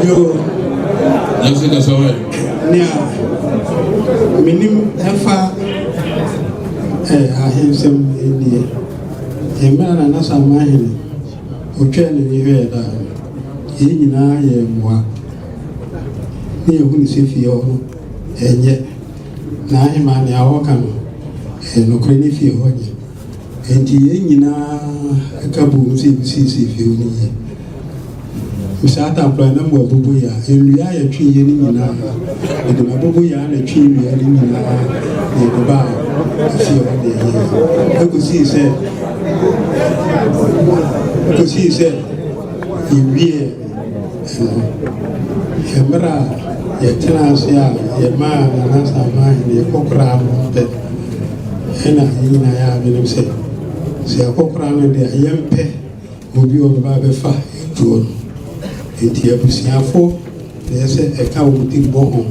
Yo. Yase kasa wa. Nea menim ɛfa ahensɛm nie. Mmerɛ a Nana Saman hene ɔtwaa n'ani hwɛɛ daa no, yɛn nyinaa yɛɛ mmoa. Ne yɛhunu sɛ fie hɔ no ɛnyɛ. Na ahemaa nea ɔreka no ɛyɛ nokorɛ ne fie hɔ nyɛ. Enti yɛn nyinaa ka boom sɛ yɛbɛsiesie fie hɔ no yie. Saa da koraa na mu aboboyaa, nnua a yɛtweeɛ no nyinaa, mede m'aboboyaa na ɛtwee nnua no nyinaa na yɛde baa efie hɔ na yɛyɛeɛ. Ɛkɔsii sɛ, ɛkɔsii sɛ yɛwiee ɛno. Mmerɛ a yɛtenaa ase a yɛmaa Nana Asamoah Ahene yɛkɔkoraa no pɛ, ɛna yɛn nyinaa yɛɛ adwenem sɛ, sɛ yɛakɔkora no deɛ a, yɛmpɛ Obi a ɔbɛba abɛfa aduro no. Enti abusuafo na ɛsɛ sɛ ɛka wɔn ti bɔ ho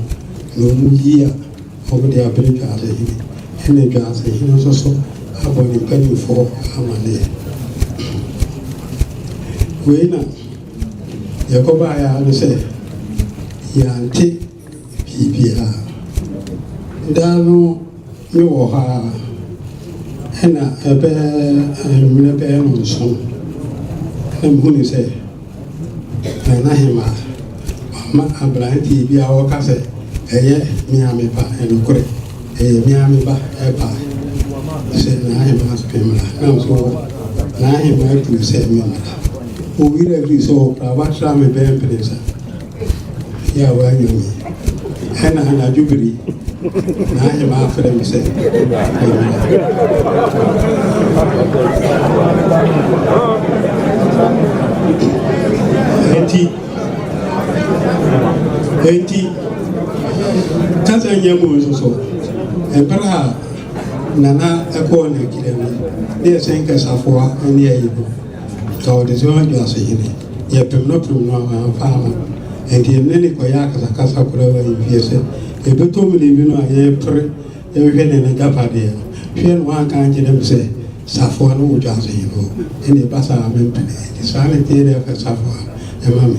na wɔyi a wɔde abrɛ Dwaasehene. Ɛna Dwaasehene nso so abɔ ne mpanimfoɔ amaneɛ. Wei na yɛkɔbaeɛ ara ne sɛ yɛante biribiara. Da no me wɔ hɔ ara ɛna ɛbɛyɛ anwummerɛ bɛyɛ nnɔnson na mehunu sɛ Nana Hemaa wama aberanteɛ bi a ɔka sɛ ɛyɛ me ara me ba, ɛnokorɛ ɛyɛ me ara me ba ɛbaeɛ sɛ Nana Hemaa sɛ memmra na nso wɔ Nana Hemaa duru sɛ memmra. Owira duru sɛ ɔkora watra me bɛyɛ mprɛnsa. Yɛ a woanya me. Ɛna anadwo bere na ahema afrɛ me sɛ memmra. Enti, enti, kasa nyɛ mu nso so, ɛberɛ a Nana ɛkɔɔ n'akyirɛ no, ne ɛsɛ nkasafoa ne ayi no, Ka ɔde sɛ ɔdwo ase hene. Yɛpem no pem no a wamfa amma. Enti yɛne no kɔyɛɛ akasakasa koraa wɔ ahemfie sɛ yɛbɛtɔ mene bi no a yɛrepere rehwɛ ne n'agyapadeɛ no. Hwɛ na wanka ankyerɛ me sɛ safoa no wɔ dwo ase hene hɔ. Ɛnna ɛba saa a mempene. Enti saa na ɛteɛ deɛ fa safoa no ma me.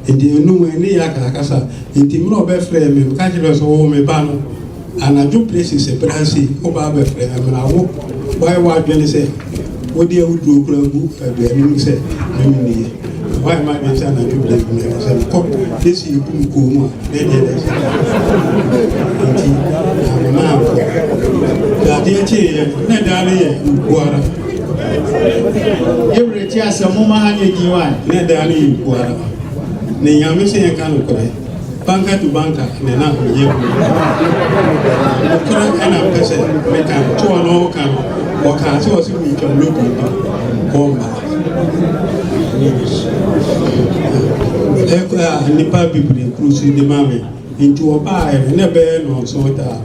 Enti ɛno mu ɛne yɛn akasakasa. Enti mmerɛ a ɔbɛfrɛɛ me, meka kyerɛɛ no sɛ, Oo me ba no, Anadwo bere sese bere ase woba abɛfrɛ me na wo woayɛ w'adwene sɛ wode awuduro koraa gu aduane mu sɛ memenie. Na woayɛ m'adwene sɛ anadwo bere bi mɛka sɛ mekɔ ne sɛ yɛbu me kɔn mu a na ɛdeɛ na ɛsɛ nti na mema ankɔ. Na adeɛ kyeeɛ no na ɛda no yɛ nkuo ara. Yɛwerɛ ti asɛm momma ha nyɛ din wae. Na ɛda no yɛ nkuo ara. Na Nyame sɛ yɛnka nokorɛ. Banka to banka na na meyɛ ho Nokorɛ na mpɛ sɛ meka no to ɔno ɔka no ɔkaa sɛ ɔse metwam loto nti ɔmma Ɛkɔ a nnipa bebree kuru so de ma me nti ɔbaeɛ no na ɛbɛyɛ nnɔnson daa.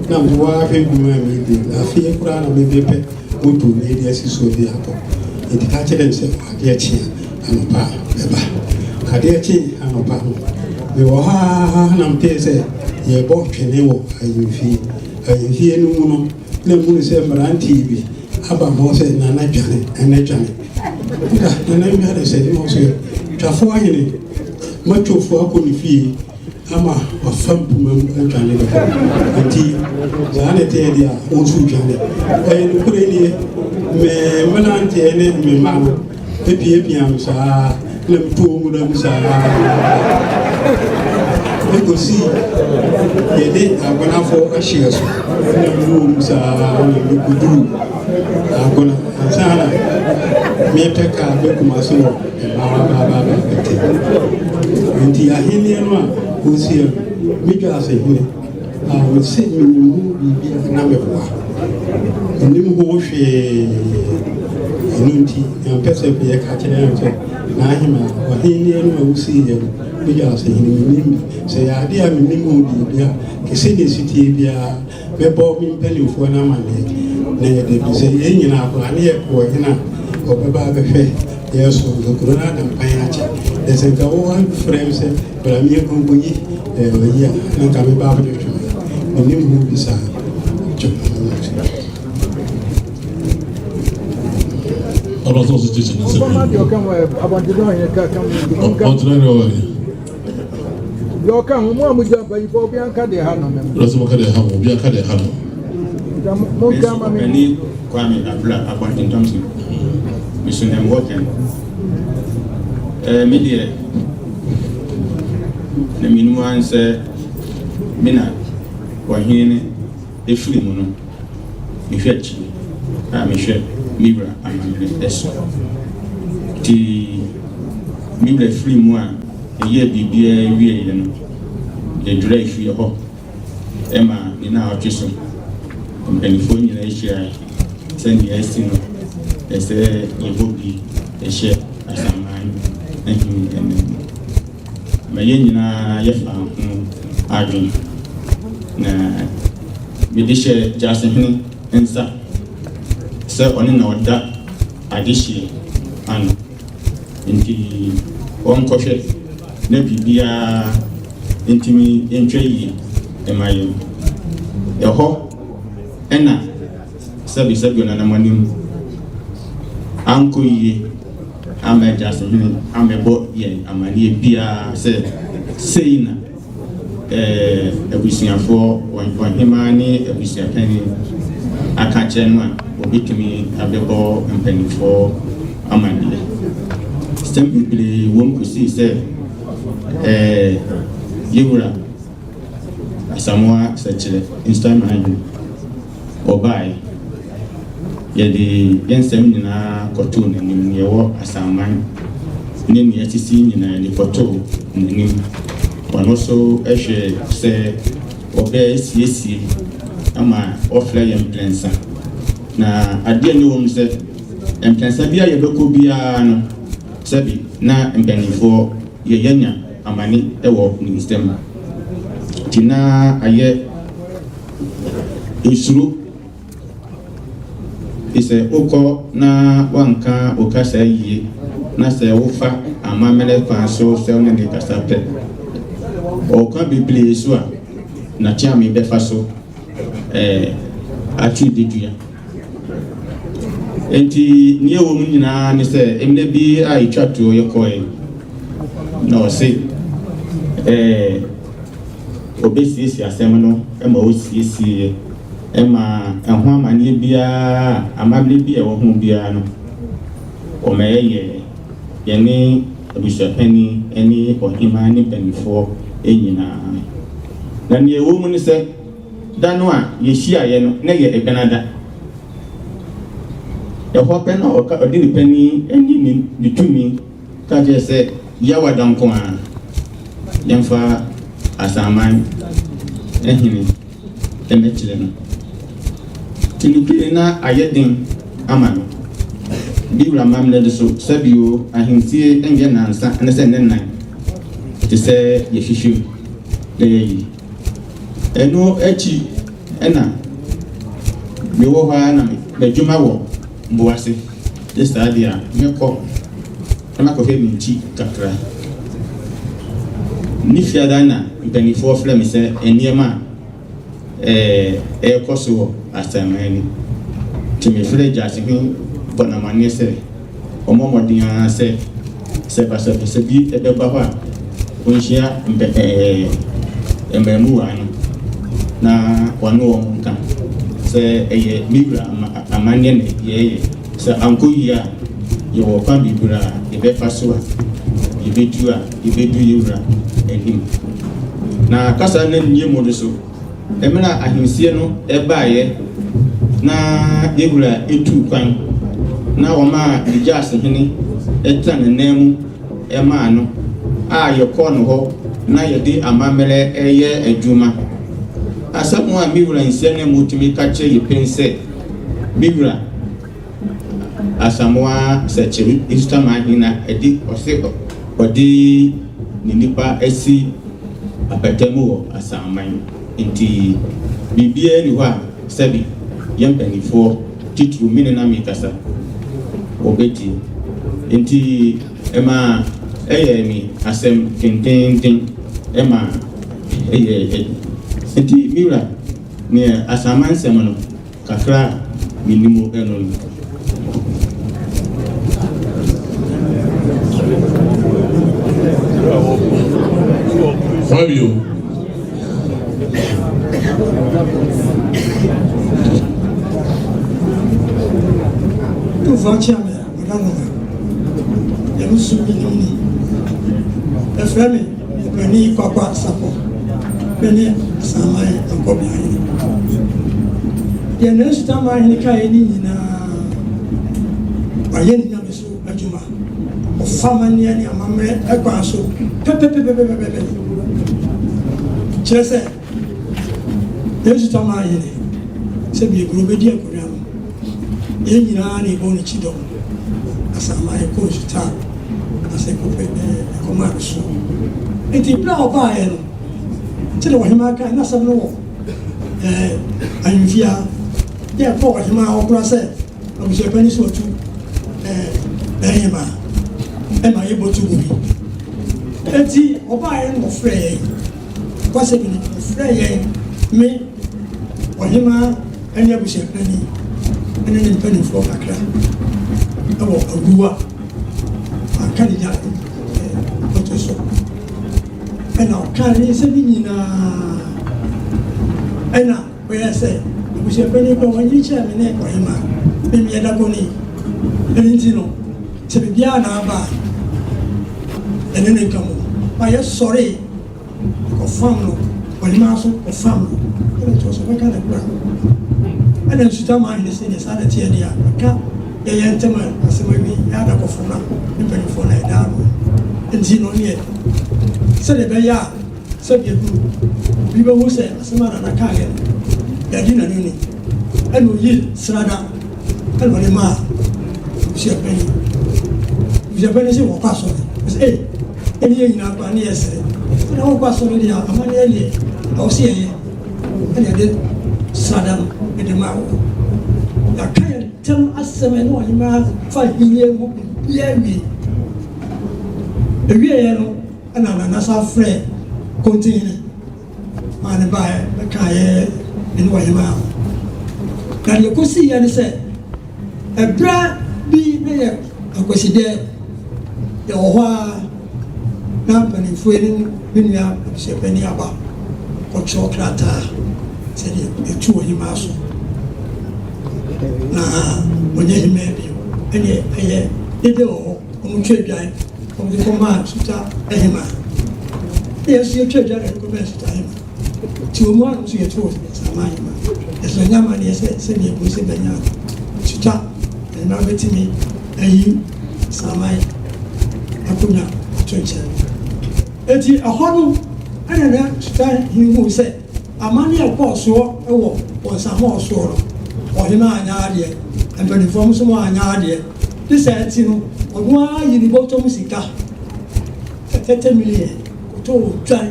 Na mede wo ara hwɛ dwuma a meredi no, afei koraa na mebɛpɛ moto na yɛde asi so de akɔ. Enti ka kyerɛ no sɛ adeɛ kye a, anɔpa bɛba. Adeɛ kyee anɔpa no, mewɔ hɔ ara na metee sɛ yɛrebɔ twene wɔ ahemfie. Ahemfie no mu no, na mehunu sɛ mmeranteɛ bi aba hɔ sɛ, Nana dwane, Nana dwane. Da, Nana dwane sɛ, na ɔsɛ Twafoɔ ahene, matwofoɔ akɔ ne fie. ama wafa mpoma mu adwane no kɔ. Nti saa na ɛteɛ deɛ a, wo nso dwane. Ɛyɛ nokorɛ nie, me mmeranteɛ ne me mma no piapia me saa na metɔɔ nwura mu saa ɛkɔsii yɛde agonafo ahyeɛ so na mewɔ mu saa na mekɔduru agona ansa na mepɛ kaa bɛ Kumasi wɔ Bɛte. Nti ahenni no a wɔsiɛ no, me dwa ase hene a mese menim ho biribi a na meboa. Menim ho hwee. Ɛno nti, yɛmpɛ sɛ yɛka kyerɛ yɛn sɛ n'ahema ɔhenni no a wosiiɛ no, me dwa ase hene menim bi. Sɛ yɛ adeɛ a menim ho biribi a, kɛsɛ ne ɛsi tie biara, mɛbɔ me mpanimfoɔ no amanneɛ na yɛde bi sɛ yɛn nyinaa koraa ne yɛkɔ ɔhene a ɔbɛba abɛhwɛ yɛn so nka kuro no ada mpan akyɛ na sɛ nka wo frɛ m sɛ bra me yɛnkɔnkɔyi ɔyi a na nka meba abɛtwetwe me menim ho bi saa. Ɔno nso ɔso kyekye ne nsam. Ɔtena ne ɔwɔ yi. Deɛ ɔka ho mo a mo gya mpanyinfoɔ obi anka deɛ ha no. Lɔsɛ mo ka deɛ ha mo obi anka deɛ ha no. Mo nka ma mi. Ɔpanin Kwame Abla Abɔnten Thompson, meso na mewɔ kɛn. Ɛɛ me deɛ na menim ara sɛ me na ɔhene no efiri mu no mehwɛ akyi a mehwɛ me wura amammerɛ so. Nti me wura firi mu a ɛyɛɛ biribiara wieeɛ no, yɛdwerɛe fie hɔ ma ne naawɔtwe so mpanimfoɔ nyinaa hyiae sɛ nea asi no, ɛsɛ yɛbɔ bi hyɛ Asaman ahene anim. Ma yɛn nyinaa yɛfa ho adwene, na mede hyɛ Gyasehene nsa sɛ ɔne na ɔda adehyeɛ ano. Nti wɔnkɔhwɛ na biribiara ntumi ntwa yie mma yɛn. Ɛhɔ na sɛbesɛbe ɔnanam anim ankɔ yie amma Gyasehene ammɛbɔ yɛn amanneɛ biara sɛ sei na abusuafoɔ, ɔhemaa ne abusuapanin aka akyerɛ no a, wɔbɛtumi abɛbɔ mpanimfoɔ amanneɛ. Nsɛm bebree wom kɔsii sɛ yɛwura Asamoah Sɛkyerɛ Nsuaman Wɔbaeɛ, yɛde yɛn nsɛm nyinaa kɔtoo n'anim, nea ɛwɔ Asaman ne nea asisi nyinaa yɛde kɔtoo n'anim. Ɔno nso hwɛɛ sɛ ɔbɛsiesie ama wɔfrɛ yɛn mprɛnsa. Na adeɛ a ɛne wɔ mu sɛ, mprɛnsa biara yɛbɛkɔ biara no, sɛbi na mpanimfoɔ yɛanya amane wɔ ne nsam. Nti na ayɛ Nsuro, efisɛ wokɔ na woanka wo kasa yie, na sɛ wofa amammerɛ kwan so sɛ wo ne no rekasa pɛ, ɔkwan bebree so a n'akyeame bɛfa so eh, atwe dedua. Enti nea ɛwɔ mu nyinaa ne sɛ mmerɛ bi a ɛtwa toɔ yɛkɔe na ɔse eh, Obesiesie asɛm no ma osiesieeɛ ma ɛho amanneɛ biara, amammerɛ bi a ɛwɔ ho biara no, wɔma yɛyɛɛ, yɛne abusuapanin ne ɔhemmaa ne mpanimfoɔ nyinaa. Na nea ɛwɔ mu ne sɛ, da no a yɛhyiaeɛ no, na ɛyɛ Ɛbenada. Ɛhɔ pɛ na ɔka, ɔde ne panin ne ne tumi Ka kyerɛ sɛ Yawada nko ara yɛmfa Asaman hene mmɛkyerɛ no. Tinipini na ayɛ den ama no. Bi wura amammerɛ de so sɛbio ahemfie nyɛ nnansa ne sɛ nnɛ nnan te sɛ yɛhwehwɛ mu na yɛayi. Ɛno akyi. Ɛna mewɔ hɔ ara na m'adwuma wɔ Mboase, gye saa deɛ a mɛkɔ na makɔhwɛ me nkyi kakra. Ne fiada na mpanimfoɔ frɛ me sɛ nneɛma a ɛrekɔ so wɔ Asanman ni. Nti mefrɛ Gyaasehene bɔ no amanneɛ sɛ ɔmmɔ mmɔden ara sɛ sɛ basabasa bi bɛba hɔ a, ɔnhyia mpɛ ɛɛ mmaamuwaa no na ɔne wɔn nka sɛ ɛyɛ me wura amanneɛ na yɛreyɛ. Sɛ ankɔ yie a, yɛwɔ kwan bebree a yɛbɛfa so a yɛbɛtu a yɛbɛdu yɛn wura anim. Na kasa no nnie mu no so, mmerɛ a ahensie no baeɛ na yɛn wura tuu kwan na wɔmaa ne gyaasehene tena ne nan mu maa no a yɛkɔɔ no hɔ na yɛde amammerɛ reyɛ adwuma. Asɛm a me wura nsia no mu tumi ka kyerɛ yɛ pen sɛ, Me wura Asamoah Sekyere Nsuta-Manhene na ɛde ɔse ɔde ne nipa asi apata mu wɔ Asaman nti biribiara nni hɔ a sɛbi yɛn mpaninfoɔ titiriw me ne na mekasa wɔbɛtie. Nti ɛma ɛyɛɛ me asɛm dendeenden ɛma ɛyɛɛ nti me wura neɛ Asaman nsɛm no Kakra a menim no no. Fabio. Tumfoɔ akyea me ɔda no a, yɛn nso menim ni. Yɛfrɛ me Ɔpanin Kwakwa Sapɔ. Me ne Asaman Ankɔbea hene. Deɛ Nansu Taman hene kaeɛ ne nyinaa, wayɛ ne nyame so adwuma. Ɔfa amanneɛ ne amammerɛ kwan so pɛpɛpɛpɛpɛpɛ. Kyerɛ sɛ, Nansu Taman hene, sɛ Biekuro bɛdi akonnwa no, yɛn nyinaa na yɛbɔ n'akyi dɔm. Asaman kɔɔ Nsuta ase kɔpɛ ɛkɔmaa no so. Nti berɛ a ɔbaeɛ no, Sɛdeɛ ɔhemaa kae, na asɛm no wɔ ɛɛ ahemfie ha. Yɛ ɛkɔɔ ɔhemaa hɔ koraa sɛ abusuapanin sɛ ɔtu ɛɛ n'ahemaa ɛma yɛbɔ tu gu bi. Eti ɔbaeɛ no ɔfrɛ yɛn, kwasɛ bi no ɔfrɛ yɛn me ɔhemaa ɛne abusuapanin ɛne ne mpanimfoɔ kakra ɛwɔ aguwa anka ne gya ɛɛ ɔto so. Ɛna ɔkaa ne nsɛm yi nyinaa. Ɛna ɔyɛɛ sɛ, abusuapanin kura wanyini kyɛɛ me ne ɔhemaa, me meyɛ dakɔni. Ɛno nti no, sɛ biribiara na aba a, ɛne ne nka mu. Ma yɛsɔree kɔfam no, ɔhemaa nso kɔfam no. Ɛna kyerɛ sɛ ɔbɛka ne kora. Ɛna nsuta maa hene sɛ deɛ saa na ɛteɛ deɛ a, ɔka. Yɛyɛ ntɛm a asɛm awie, yɛn adakɔfo no ne mpanyimfoɔ no a yɛda ano nti no neɛ sɛdeɛ ɛbɛyɛ a sɛdeɛ duru obi bɛhu sɛ asɛm a Nana kaeɛ no yɛadi n'ano ni. Ɛna ɔyii srada ɛna ɔde maa abusuapanin. Abusuapanin sɛ wɔkɔ asɔre. Ɔsɛ ei ɛne yɛn nyinaa koraa ne yɛsere. Sɛdeɛ wɔkɔ asɔre deɛ amanneɛ deɛ ɛwɔ sɛ yɛyɛ ɛna yɛde srada no ɛde maa wɔ. Yɛaka yɛn Ntam asɛm ɛne ɔhemaa fa ahennie ho biribiara wie. Ɛwieɛ no ɛna Nana san frɛɛ Kontihene maa no baeɛ bɛkaeɛ ɛne ɔhemaa ho. Na deɛ ɛkɔsiiɛ ne sɛ ɛberɛ bi na yɛ Akwasideɛ yɛwɔ hɔ ara na mpanimfoɔ yi ne me nua abusuapanin aba kɔtwerɛ krataa sɛdeɛ yɛtu ɔhemaa so na ɔnyɛ hemaa bio. Ɛneɛ ɛyɛ dede wɔ hɔ, wɔtwa adwan, wɔde kɔmaa Suta hemaa. Na yɛn nso yɛtwa adwan na yɛde kɔmaa Suta hemaa. Nti wɔn mu ano nso yɛtoo Samaa hemaa. Yɛsɛ ɔnyɛ amanneɛ sɛ sɛdeɛ ɛbu sɛ bɛnya Suta hemaa bɛtumi ayi Saman akonnwa ato nkyɛn. Enti ɛhɔ no ɛna na Suta hene hu sɛ amanneɛ a ɛkɔɔ soɔ wɔ wɔn Samaa soɔ no, ɔhemaa anyɛ adeɛ, mpanimfoɔ nso anyɛ adeɛ. Ne saa nti no, ɔno ara yi ne bɔtɔ mu sika, 30 million, kɔtɔɔ odwan.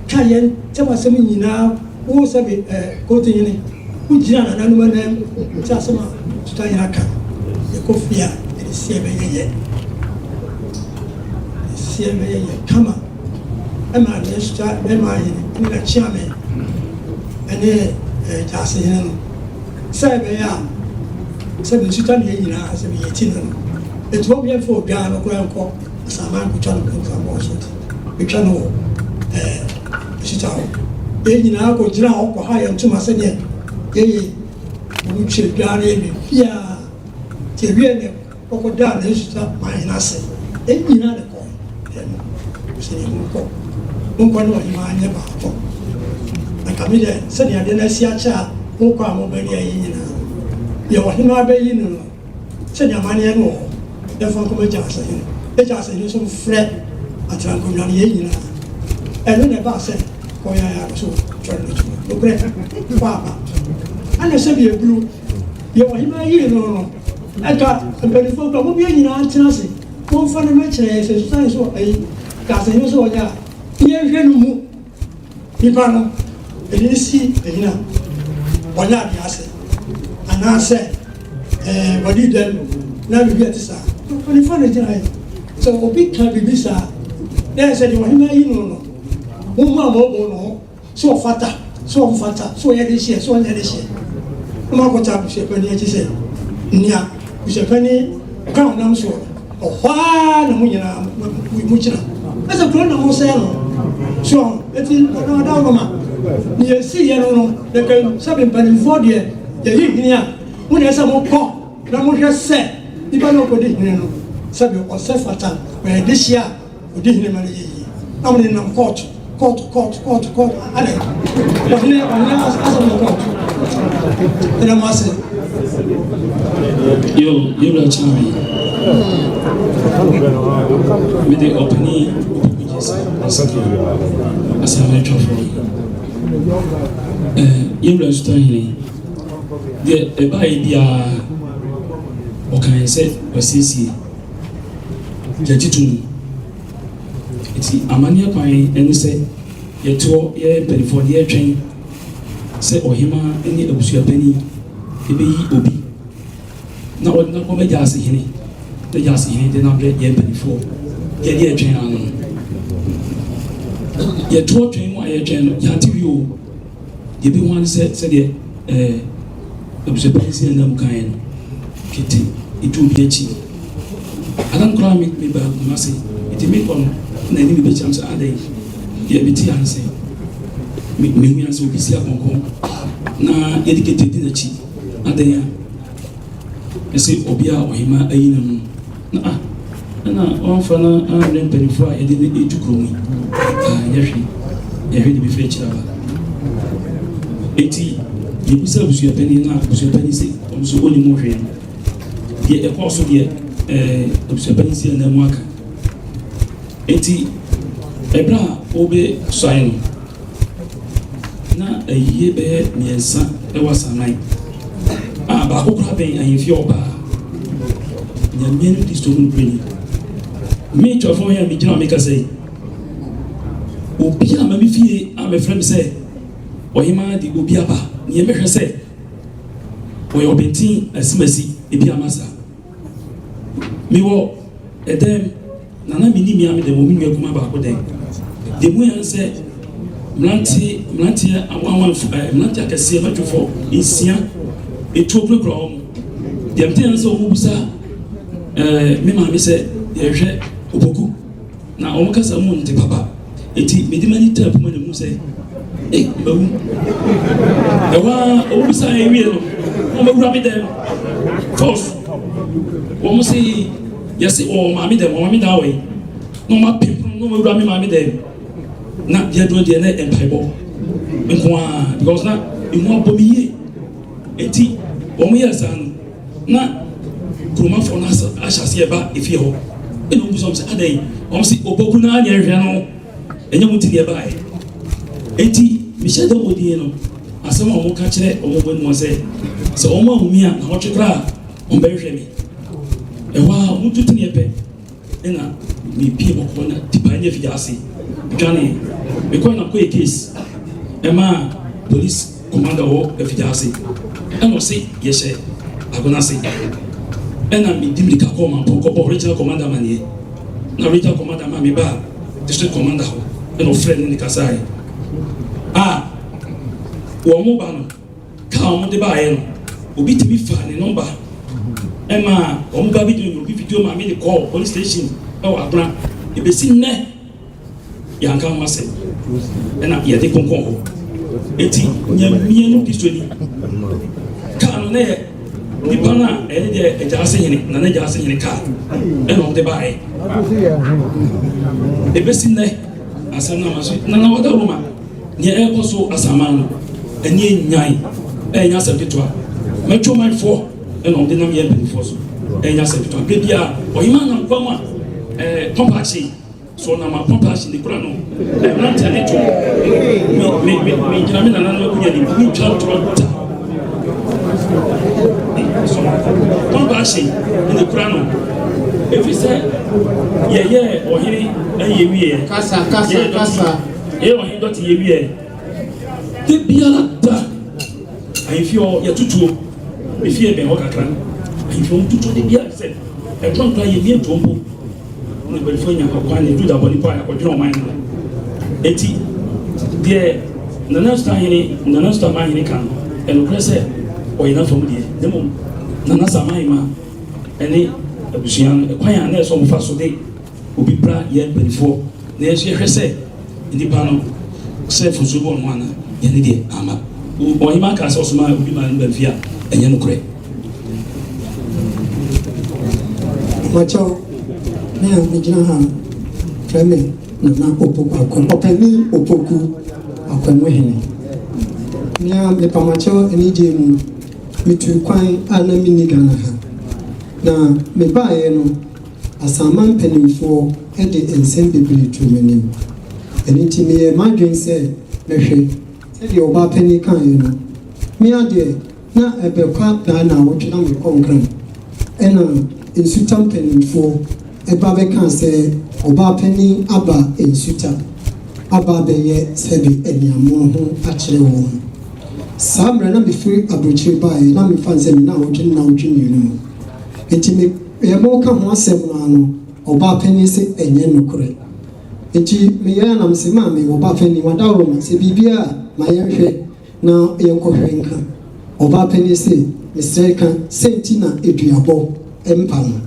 Ka yɛn ntam asɛm nyinaa Wo sɛbe ɛɛ Kontihene, wogyina nananom anan mu sɛ asɛm a Sutahene aka no, yɛkɔ fie a, yɛde seɛ bɛyɛ yɛ. Yɛde seɛ bɛyɛ yɛ kama. Ɛma ne Suta bɛma hene ne n'akyeame ne ɛɛ Gyaasehene no, sɛ ɛbɛyɛ a sɛbe Nsuta ne yɛn nyinaa sɛbe yɛti no no, enti wɔn yɛmfa odwan no koraa nkɔ Asaman nkotwa no nkɔ so nti, betwa no wɔ ɛɛ. Ɛhyeta hɔ. Yɛn nyinaa kɔgyinaa hɔ kɔhaa yɛn ntoma sɛdeɛ yɛyɛ wɔn twa dwa no yɛ biribiara. Nti ɛwieɛ no kɔkɔdaa n'asuta man hene ase. Yɛn nyinaa na ɛkɔɔ yɛn no sɛdeɛ monkɔ monkɔ ne ɔhemaa nyɛ baako. Na ka me deɛ sɛdeɛ adeɛ no asi akyɛ a mokɔ a moba ni ayi nyinaa no deɛ ɔhemaa bɛyi no no Sɛdeɛ amanneɛ no wɔ hɔ, yɛmfa nkɔma Gyaasehene, na Gyaasehene nso mfrɛ atenankonnwa no, yɛn nyinaa. Ɛno na ɛbaa sɛ kɔyɛɛ a so twɛre no akyi no. Nokorɛ, fa aba. Ɛna sɛdeɛ aburo, deɛ ɔhemaa yii no no, ɛka mpanimfoɔ kura, mom yɛn nyinaa ntena ase, momfa no mmɛkyerɛ yɛn, sɛ Susan so ayi, Gyaasehene so ɔnyɛ a, yɛnhwɛ no mu. Nipa no, ɛde no si anyina, ɔnyɛ adeɛ ase, anaasɛ ɛɛ wɔde dɛm na biribi a ɛte saa. Onifa na gyina yɛ. Sɛ obi ka biribi saa, na ɛsɛ deɛ ɔhema yi no no, mo mu a mo no ho, sɛ ɔfata, sɛ ɔmfata, sɛ ɔyɛ de hyeɛ, sɛ ɔnyɛ de hyeɛ. Na mo akɔta abusuapanin akyi sɛ, nea abusuapanin kwan ɔnam soɔ no, Ɔhɔ ara na mo nyinaa mogyina. Ɛsɛ kuro na mosɛe no. So eti ɔdɔ ɔdɔ noma. Ne yɛsi yɛ no no, yɛka sɛbe mpanimfoɔ deɛ yɛyi hene a, mo na ɛsɛ mokɔ na mohwɛ sɛ nipa na ɔkɔdi hene no sɛbe ɔsɛ fata ɔyɛ dehyeɛ a ɔdi hene ma no yɛ yie. Na mo ne nam kɔɔto. Kɔɔto, kɔɔto, kɔɔto, kɔɔto. Adɛn? Ɔhene, ɔhene asɛm yɛ kɔɔto. Ɛda mo ase. Yo, yɛwura kyerɛ me. Mede ɔpani Opoku Gyesi Asaka asɛm atwafoɔ. Eh, yɛwura Nsutahene, deɛ ɛbaeɛ biara ɔkae sɛ wasiesie gyagye to mu. Enti amanneɛ kwan ne sɛ yɛtoɔ yɛn mpanimfoɔ no yɛretwɛn sɛ ɔhemaa ne abusuapanin bɛyi obi na ɔde no akɔma Gyaasehene na Gyaasehene de no abrɛ yɛn mpanimfoɔ. Yɛde yɛtwɛn ano no. Yɛtoɔ twɛn mu a yɛtwɛn no yɛante wie o. Deɛ ɛbɛhu ara ne sɛ sɛdeɛ ɛɛ abusuapanyin si anam kaeɛ no, kete ɛtu obi akyi. Adan koraa me meba Kumasi, nti mekɔ no na anim bɛkyia me sɛ adɛn deɛ mete ha ne sɛ mehu ya sɛ obi si apɔnkɔ na yɛde kete di n'akyi adɛn a ɛsɛ obi a ɔhema ayi no no Na a ɛna wɔamfa no ammrɛ mpanimfoɔ a yɛde no retu kurom yi. Ah, nyɛ hwee. Yɛhwɛ de bɛfiri akyiri aba. Enti yɛbisa abusuapanin no a abusuapanin sɛ ɔno nso ɔnnim ho hwee no. Deɛ ɛkɔɔ so deɛ ɛɛ abusuapanin si anan mu aka. Enti ɛberɛ a wɔbɛsuae no, Na ayie bɛyɛ mmiɛnsa wɔ asaman a baako koraa bɛn ahemfie hɔ paa. Nyame ne Kristo mu nokorɛ ni. Me Twafo yi a megyina hɔ mekasa yi, obi a ma me fie a mefrɛ me sɛ ɔhemaa de obi aba, neɛ mɛhwɛ sɛ ɔyɛ ɔbɛnten asimasi ebi ama saa. Mewɔ ɛdɛm na na menni me ara me dɛm wɔ me nua kumaa baako dɛm. Deɛ mu yɛ ne sɛ mmeranteɛ mmeranteɛ awanwanfo ɛɛ mmeranteɛ akɛseɛ mɛtwefo nsia etuo kurakura wɔn. Deɛ mete yɛ ne sɛ wɔn bisa ɛɛ me maame sɛ yɛhwɛ opoku. Na wɔn kasa mu nte papa. Enti mede m'ani taa poma na mehu sɛ, ei, mawu. Ɛhɔ ara, wɔn bisa yɛn wie no, wɔn bɛwura me dɛm. Fɔs, wɔn se yɛse wɔn maame dɛm, wɔn maame dan wɔ yi. Na wɔn apem pono na wɔn awura me maame dɛm. Na deɛ duro deɛ na mpaebɔ nko ara because na emu abɔ me yie. Enti wɔn yɛɛ saa no, na kuromafoɔ no ahyɛ aseɛ ba efie hɔ. Ɛna wɔn bisa wɔn sɛ adɛn? Wɔn se opoku naa na ɛhwɛ no, ɛnyɛ mo ti na ɛbaeɛ. Enti mehyɛ da wɔ din no, asɛm a wɔn ka kyerɛ wɔn bɔ mu sɛ sɛ wɔn ahu mi a na wɔtwe koraa wɔn bɛhwehwɛ me. Ɛhɔ a wɔn tu teneɛ pɛ. Ɛna mepie bɔkɔɔ na tipae ne afigya ase dwanee. Mekɔe na mekɔyɛ case ɛmaa. Police commander wɔ Afigya-ase ɛna ɔse yɛhyɛ agona ase ɛna medi mirika kɔɔ Mampong kɔbɔɔ regional commander amaneɛ na regional commander ma mebaa district commander hɔ ɛna ɔfrɛ ne ne kasaeɛ a wɔn mo ba no kaa wɔn de baeɛ no obi tumi fa ne nɔmba ɛma wɔn ba bi de obi video ma me de kɔɔ police station ɛwɔ Agona ebesi nnɛ Yɛanka ho asɛm ɛna yɛde konkɔn hɔ. Eti nyamia no Kristoni kaa no na yɛ nipa no a ɛne deɛ agya ase hene na n'agya ase hene kaa ɛna ɔde baeɛ. Ebesi nnɛ asɛm no ama so na na wɔda Roma nea ɛrekɔ so asaman no ɛne enyan ɛnyɛ asɛm ketewa. Mɛtwo manfoɔ ɛna ɔde nam yɛ mpanimfoɔ so ɛnyɛ asɛm ketewa. Bere biara ɔhema nam kwa mu a ɛɛ pɔmpa akyi. So ɔnam apɔtaahye ne kura no mmeranteɛ ne to me me me gyina me nana no akonya nim me ntwa ntorɔ da so pɔtaahye ne kura no ɛfiri sɛ yɛyɛ ɔhene ɛyɛ wieɛ kasa kasa kasa yɛyɛ ɔhene dɔte yɛ wieɛ da biara da ahemfie hɔ yɛtutuo mefie bɛn hɔ kakra ahemfie hɔ tutuo da biara sɛ ɛdɔn koraa yɛmie ntuo mpo Na mpanyinfoɔ anya ɔkwan na Juda bɔ nipa a ɔdwene ɔman no ho. Eti deɛ Nana Sutahene, Nana Sutamanhene ka no, ɛnokorɛ sɛ ɔyɛ n'afa mu deɛ, na mmom Nana Samanhema ne abusua no, ɛkwan a na ɛsɛ wɔfa so de obi bra yɛn mpanyinfoɔ na yɛn nso yɛhwɛ sɛ nnipa no sɛ mfomsoɔ bi wɔ ho anaa, yɛn deɛ amma. Ɔhemaa kaa sɛ ɔsomaa obi maa no baa fie a, ɛnyɛ nokorɛ. Mpakyɛw, me a megyina ha frɛ me Nana Opoku Akwam, Ɔpanin Opoku Akwamuhene. Nea mepamakyɛw anigye mu, metuu kwan a na menni Ghana ha. Na mebaeɛ no, Asaman mpanimfoɔ de nsɛm bebree too m'anim. Ɛno nti meyɛɛ m'adwene sɛ mɛhwɛ sɛdeɛ ɔbaa panin kaeɛ no. Me ara deɛ, Na ɛbɛkɔ daa naawɔtwe na mekɔ Nkran ɛna Nsuta mpaninfoɔ ba bɛkaa sɛ ɔbaa panin aba Nsuta aba abɛyɛ sɛbe aniamoa ho akyerɛ wɔn. Saa mmerɛ na mefiri abrokyire baeɛ na mefa no sɛ me naawɔtwe ne naawɔtwe mmienu mu. Nti me yɛmɔka ho asɛm no ara no ɔbaa panin se ɛnyɛ nokorɛ. Nti meyɛɛ a na mese maame ɔbaa panin wadaworoma sɛ biribiara a ma yɛnhwɛ Na yɛnkɔhwɛ nka. Ɔbaa panin se, Mesrɛ ka, sɛn nti na aduabɔ mpa no?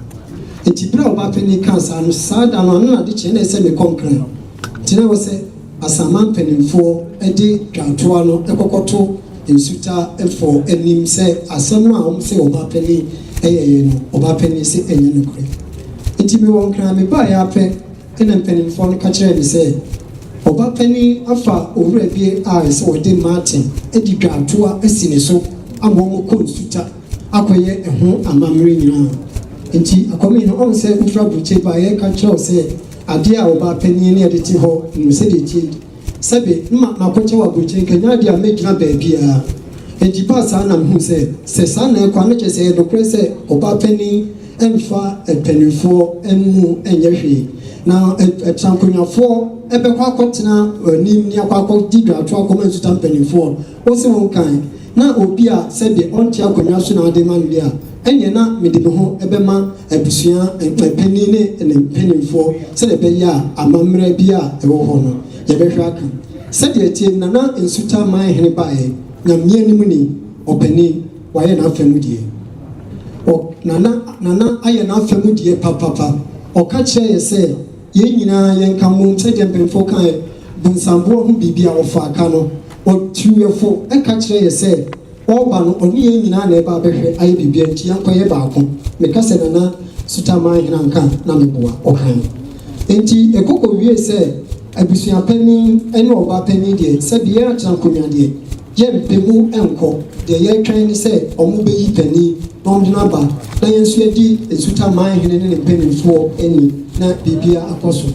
Enti berɛ a ɔbaa panin kaa saa no, saa da no ano na ade kyeeɛ na ɛsɛ sɛ mekɔ Nkran. Nti na ɛwɔ sɛ Asaman mpanimfoɔ de dwantoa no kɔkɔto Nsutafoɔ anim sɛ asɛm no a wɔn se ɔbaa panin yɛeɛ no, ɔbaa panin se ɛnyɛ nokorɛ. Enti mewɔ Nkran, mebaeɛ ara pɛ, Ɛnna mpanimfoɔ no ka kyerɛɛ me sɛ, Ɔba panin afa owura bi a ɛsɛ ɔde Martin de dwaatoa asi ne so ama wɔkɔ nsuta akɔyɛ ɛho amammerɛ nyinaa. Enti Akwamii no, ɔhu sɛ wofiri aburokyire ba a, yɛreka kyerɛ wo sɛ adeɛ a ɔbaa panin ne yɛde te hɔ no, sɛdeɛ ɛteɛ ni. Sɛbe, na makɔkyɛ wɔ aburokyire, nka ɛnyɛ adeɛ a mɛgyina baabiara. Enti ɛbaa saa na mehuu sɛ, sɛ saa na ɛrekɔ a, na kyerɛ sɛ ɛyɛ nokorɛ sɛ ɔbaa panin mfa mpanimfoɔ mmu nyɛ hwee, na atenankonnwafoɔ bɛkɔ akɔtena anim ne akɔ akɔdi dwaatoa akɔma nsuta mpanimfoɔ. Wose wo nkan, na obi a sɛdeɛ ɔnte akonnwa so na ade ma no deɛ a, ɛnneɛ na mede me ho bɛma abusua panin ne ne mpanimfoɔ sɛdeɛ ɛbɛyɛ a amammerɛ bi a ɛwɔ hɔ no, yɛbɛhwɛ aka. Sɛdeɛ ɛteɛ no, Nana Nsuta man hene baeɛ, Nyame anim ni, ɔpanin, wayɛ n'afa mu deɛ. Ɔ, Nana, Nana ayɛ n'afa mu deɛ papapa. Ɔka kyerɛɛ yɛ sɛ yɛn nyinaa yɛnka mmom sɛdeɛ mpanyinfoɔ kaeɛ, bonsamboa ho biribi a ɔfaa ka no. Ɔtuu yɛ fo ka kyerɛɛ yɛ sɛ ɔreba no, ɔne yɛn nyinaa na ɛreba abɛhwɛ ayɛ biribi nti yɛnkɔyɛ baako. Meka sɛ Nana Sutaman hene anka a, na meboa. Ɔkae. Enti ɛkɔ kɔwiee sɛ abusua panin ne ɔbaa panin deɛ, sɛbe yɛn atena nkonnwa deɛ, Yɛmpɛ mu nkɔ, deɛ yɛretwɛn ne sɛ wɔbɛyi panin na wɔde no aba na yɛn nso yɛadi Nsuta man hene ne ne mpanimfoɔ ni na biribiara akɔ so.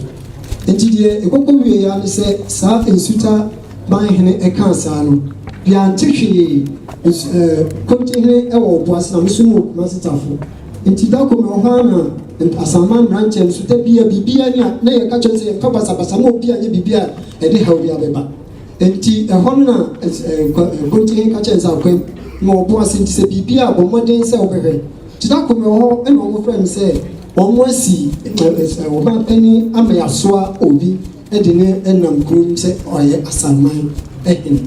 Enti deɛ ɛkɔkɔ wieeɛ ara ne sɛ saa Nsuta man hene kaa saa no, yɛante hwee. Nsu ɛɛ Kontihene wɔ Ɔboase na me nso mewɔ Kumasi Tafo. Enti da koro mewɔ hɔ ara na Asaman mmeranteɛ no nso da biara biribiara ni a na yɛka kyerɛ wɔn sɛ yɛmpɛ basabasa ma obiara nyɛ biribi a ɛde haw biara bɛba. Enti ɛhɔ no na Gontihene ka kyerɛɛ no sɛ, Akwam, mewɔ bo ase, nti sɛ biribi a, bɔ mmɔden sɛ wobɛhwɛ. Nti da koro mewɔ hɔ na wɔfrɛɛ me sɛ wɔasi ɔbaa panin ama yɛasoa obi de no nam kurom sɛ ɔyɛ Asanman hene.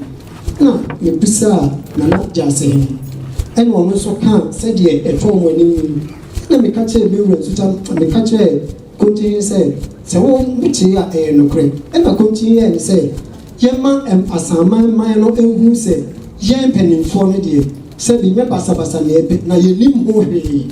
Ɛna mebisaa Nana Gyasehene, ɛna ɔno nso kaa sɛdeɛ ɛtɔɔ wɔn anim no. Ɛna meka kyerɛɛ me wura Nsuta, meka kyerɛɛ Kontihene sɛ, Sɛ wo wotee a, ɛyɛ nokorɛ. Ɛna Kontihene yɛɛ no sɛ, Yɛmma Asanman man no nhunu sɛ yɛn mpanimfoɔ no deɛ, sɛbe nyɛ basabasa na yɛpɛ, na yɛnnim ho hwee.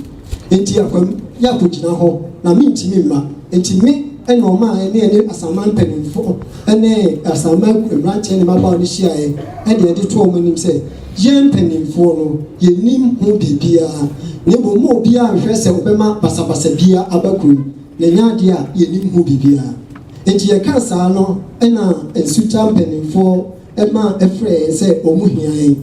Enti Akwam, yɛakɔgyina hɔ, na mentumi mma. Enti me na ɔmaa yɛne yɛne Asanman mpanimfoɔ ne Asanman mmeranteɛ ne mmabaawa no hyiaeɛ de yɛde too wɔn anim sɛ, Yɛn mpanimfoɔ no, yɛnnim ho biribiara, na mmom mma obiara nnhwɛ sɛ ɔbɛma basabasa biara aba kurom, na ɛnyɛ adeɛ a yɛnnim ho biribiara. Enti yɛkaa saa no na Nsuta mpanimfoɔ maa ɛfrɛɛ yɛn sɛ wɔn hia yɛn.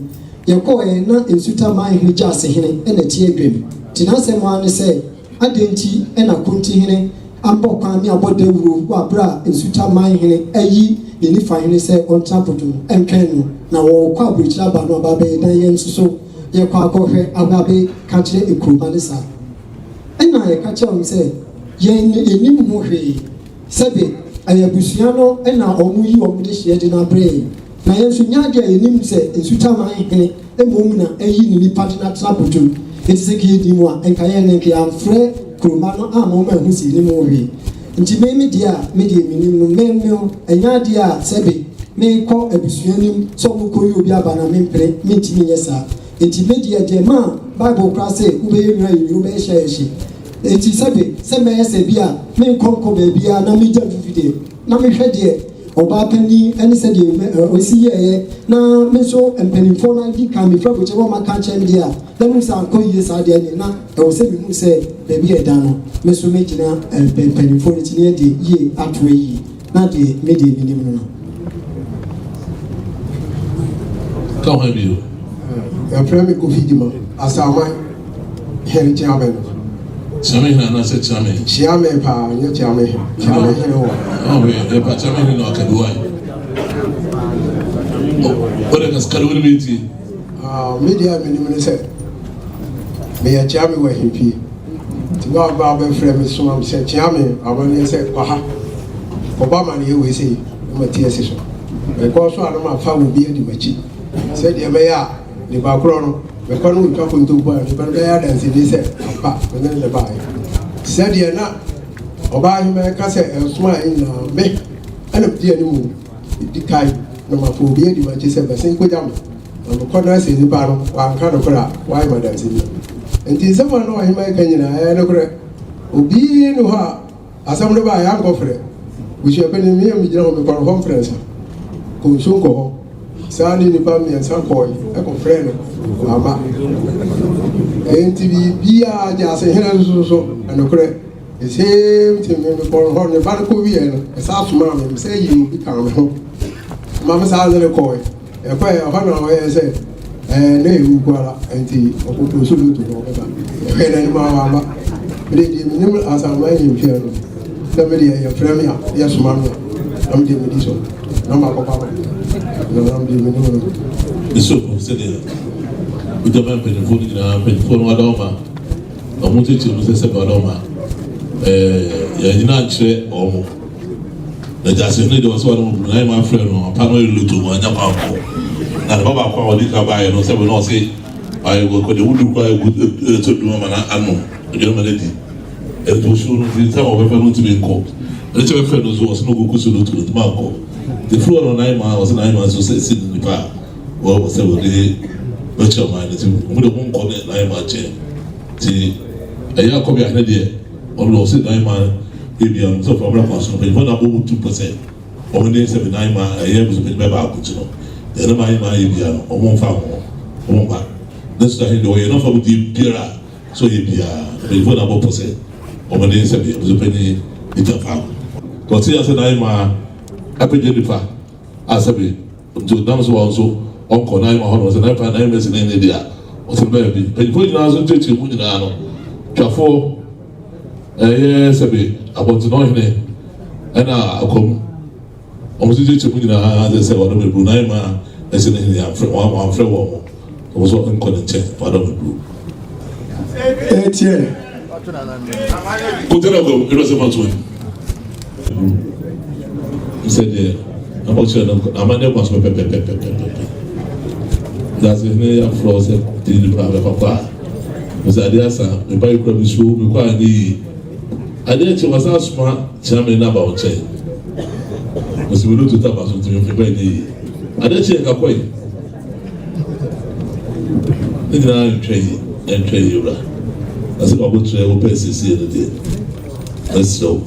Yɛkɔeɛ na Nsuta manhene Gyasehene na ɛte adwam. Nti n'asɛm ara ne sɛ, Adɛn nti na Kontihene abɔ kwan ne abɔ dawuro wɔ aberɛ a Nsuta manhene ayi ne nifahene sɛ ɔntena poto mu ntwɛn no na wɔrekɔ aburokyire aba no aba abɛyɛ dan yɛn nso so yɛkɔ akɔhwɛ aba abɛka kyerɛ ekuroma no saa? Ɛnna yɛka kyerɛɛ wɔn sɛ, Yɛn yɛnnim ho hwee. Sɛbe, ɛyɛ abusua no na wɔyi wɔn dehyeɛ de no abrɛ yɛn, na yɛn nso nyɛ adeɛ a yɛnim sɛ Nsutaman hene mmom na ayi ne nipa de no atena Potwom. Enti sɛ nka yɛnim a, nka yɛn nka yɛamfrɛ kuromma no amma wɔn anhu sɛ yɛnim ho hwee. Nti me me deɛ a, me deɛ menim no, me me ɛnyɛ adeɛ a sɛbe merekɔ abusua anim sɛ wɔrekɔyi obi aba no a mempene, mentumi nyɛ saa. Enti me deɛ, deɛ ɛmaa Bible koraa se wobɛyɛ nwunu a yɛ nwunu, wobɛyɛ hye a yɛ hye. Enti sɛbe sɛ mɛyɛ sɛ bi a menkɔ nkɔ baabiara na megya mfifi deɛ, na mehwɛ deɛ ɔbaa panin ne sɛdeɛ ɔsi yɛeɛ, na me nso mpanimfoɔ no adi kan mefiri aburokyire wɔn aka akyerɛ me deɛ a, na mehu sɛ ankɔ yie saa deɛ ɛneɛ na ɛwɔ sɛ mehu sɛ baabi a ɛda no, me nso mɛgyina mpanimfoɔ no akyi na yɛde yie ato ayie. Na deɛ me deɛ menim no no. Ka hwan bio? Yɛfrɛ me Kofi Gyima, Asaman hene Kyeame no. Kyeame hene anaasɛ Kyeame? Kyeame paa, nyɛ Kyeame hene. Kyeame hene wɔ. Ɔhwɛ, yɛpa Kyeame hene na ɔka bi wae. Wode ka sika no wode bɛtie. Me deɛ a menim ne sɛ meyɛ Kyeame wɔ ahemfie. Nti wo a woba abɛfrɛ me soma me sɛ kyea me amanneɛ sɛ kɔ ha, kɔbɔ amanneɛ wei sei na mate asi so. Mekɔ so a na mafa obi adi m'akyi sɛdeɛ ɛbɛyɛ a nipa korɔ no mekɔ no ɔtwa kontompo a nipa no bɛyɛ adanseni sɛ ampa me ne no na ɛbaeɛ. Sɛdeɛ na ɔbaa hemaa ka sɛ ɛnsomaa yɛn nyinaa me ɛna medi anim di kan na mafa obi adi m'akyi sɛ bɛsen kɔgya me. Na mekɔ na sɛ nipa no wanka nokorɛ a, wayɛ me adanseni. Enti nsɛm a na ɔhemmaa reka nyinaa, ɛyɛ nokorɛ. Obi nni hɔ a asɛm no baeɛ ankɔfrɛ. Busuapanin, me a megyina hɔ, mekɔɔ hɔ mprɛnsa. Kɔnsu nkɔ hɔ. Saa ne nnipa mmiɛnsa kɔe kɔfrɛɛ no, wamma. Enti biribiara, Gyasehene nso so, nokorɛ. The same thing, me mekɔɔ hɔ, ne ba no kɔwieɛ no, ɛsan somaa me, mesɛ yii obi kaa me ho ma me saa ne no kɔe. Ɛkɔɛ ɛhɔ na ɔyɛ sɛ ɛɛ na ewu koara nti ɔkɔkɔ so loto na ɔbɛba. Ɛhwɛ n'anim a wama. Mede deɛ menim asaman ahemfie no na mede yɛfrɛ me a yɛsoma me a na mede medi so na makɔba no na na mede menim no. Nso sɛdeɛ wogyama mpanimfoɔ no nyinaa mpanimfoɔ no adaoma wɔn titiriw no sɛ sɛ adaoma ɛɛ yɛnyina nkyerɛ wɔn. Na gyasehene deɛ ɔsɛ ɔne mo na ɛma afrɛ no ampa no ɔyɛ loto mu anya kwan kɔ na ne ba baako a ɔde ka baeɛ no sɛ no ɔse ayɛ kɔ deɛ wodu kɔ ayɛ gu ɛtɔ dum ama no anom aduane ma no adi ɛnti osuo no nti sɛ ɔbɛfɛ no ntumi nkɔ ɛne kyɛ bɛfrɛ no nso ɔse no ɔkɔku so loto ntumi ankɔ nti firi hɔ no nan ma ɔse nan ma nso sɛ si nipa a wɔ sɛ wɔde bɛkyerɛ ɔman no nti wɔn de wɔn nkɔ ne nan ma nkyɛn nti ɛyɛ akɔbi ahene deɛ Ɔno na ɔse nan ma ebia no sɛ ɔfa mmra kwan so no mpanyinfoɔ na abɔ mu tu pɛ sɛ wɔn ne sɛ nan ma ɛyɛ abusuapanyin bɛyɛ baako nti no deɛ ne man ma ayɛ bia no wɔn mfa ho wɔn mma ne so dahe deɛ ɔyɛ na ɔfa mu deɛ biara sɛ ɔyɛ biara mpanyinfoɔ na abɔ pɔ sɛ wɔn ne sɛ abusuapanyin gya faako ɔte yɛ sɛ nan ma apagya nipa a sɛbi Nti ɔnam so a nso ɔnkɔ nan ma hɔ nom sɛ nan pa nan mɛsi ne ne deɛ a ɔsɛ baabi mpanyinfoɔ nyinaa nso nkyerɛkyerɛ mu nyinaa no twafoɔ ɛyɛ sɛbi abɔntenɔhene ɛna akɔm. Wɔn nso kyekyɛ mu nyinaa sɛ sɛ wɔadɔm aburu na ayɛ ma ɛsɛ ne hene yɛamfrɛ wɔn wɔamfrɛ wɔn mo. Wɔn nso nkɔ ne nkyɛn wɔadɔm aburu. Etie. Kote na kɔ ɛdɔ sɛ ma to ɛ. Sɛ deɛ ama ɔkyerɛ no amanneɛ kwan so pɛpɛpɛpɛpɛpɛ. Gyaase hene yɛafrɛ wo sɛ di nipa bɛfa kɔ a. Mesɛ adeɛ asa meba yi kura mesuo mekɔ a nyɛ yie. Adeɛ kye wasan asoma kyeame no aba wo nkyɛn. Mesɛ me loto taba so nti meba yi nyɛ yie. Adeɛ kye yɛ ka kɔe. Ne nyinaa ntwa yi ntwa yi wura. Na sɛ wabotrɛ wopɛ siesie no deɛ mɛsrɛ wo.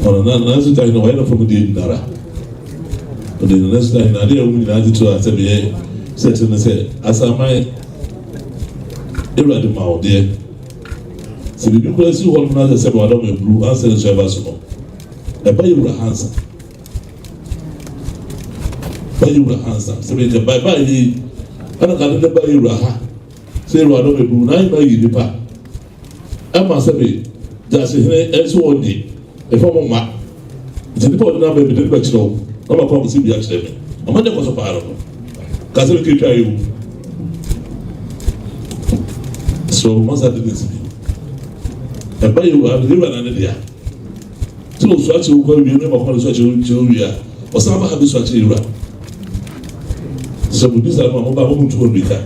Ɔno na nanso ta hene ɔyɛ no fam deɛ nyinara. Ɔde no nanso ta hene adeɛ a ɛwɔ mu nyinaa titiri a sɛ meyɛ sɛ kyerɛ no sɛ asaman Awurade ma wo deɛ. Sɛ biribi koraa si hɔ no na sɛ sɛ wadɔm aburu ansa nsu ɛba so no, ɛba yɛ wura hansa. Ba yɛ wura hansa. Sɛ bɛyɛ ba ba yi ɛna ka ne ba yɛ wura ha. Sɛ yɛ wura dɔm aburu na ayɛ ma yi nipa. Ɛma sɛ bi gyase hene ɛnso wɔn de ɛfa mo mma. Nti nipa ɔde n'aba bi de ne bɛkyerɛ wo na ɔma kɔ akɔsi bi akyerɛ me. Ɔma ne kɔ so paa no no. Ka sɛ bɛkɛ twa yɛ wu. So masa de ne si bi. Ɛba yɛ wura yɛ wura na ne dea. Sɛ osu akyerɛ wo kɔ awie ne ma kɔ ne so akyerɛ kyerɛ wie a ɔsan ba ha bi so akyerɛ wura. Sɛ mo bisa no a mo ba mo mu tu mmirika.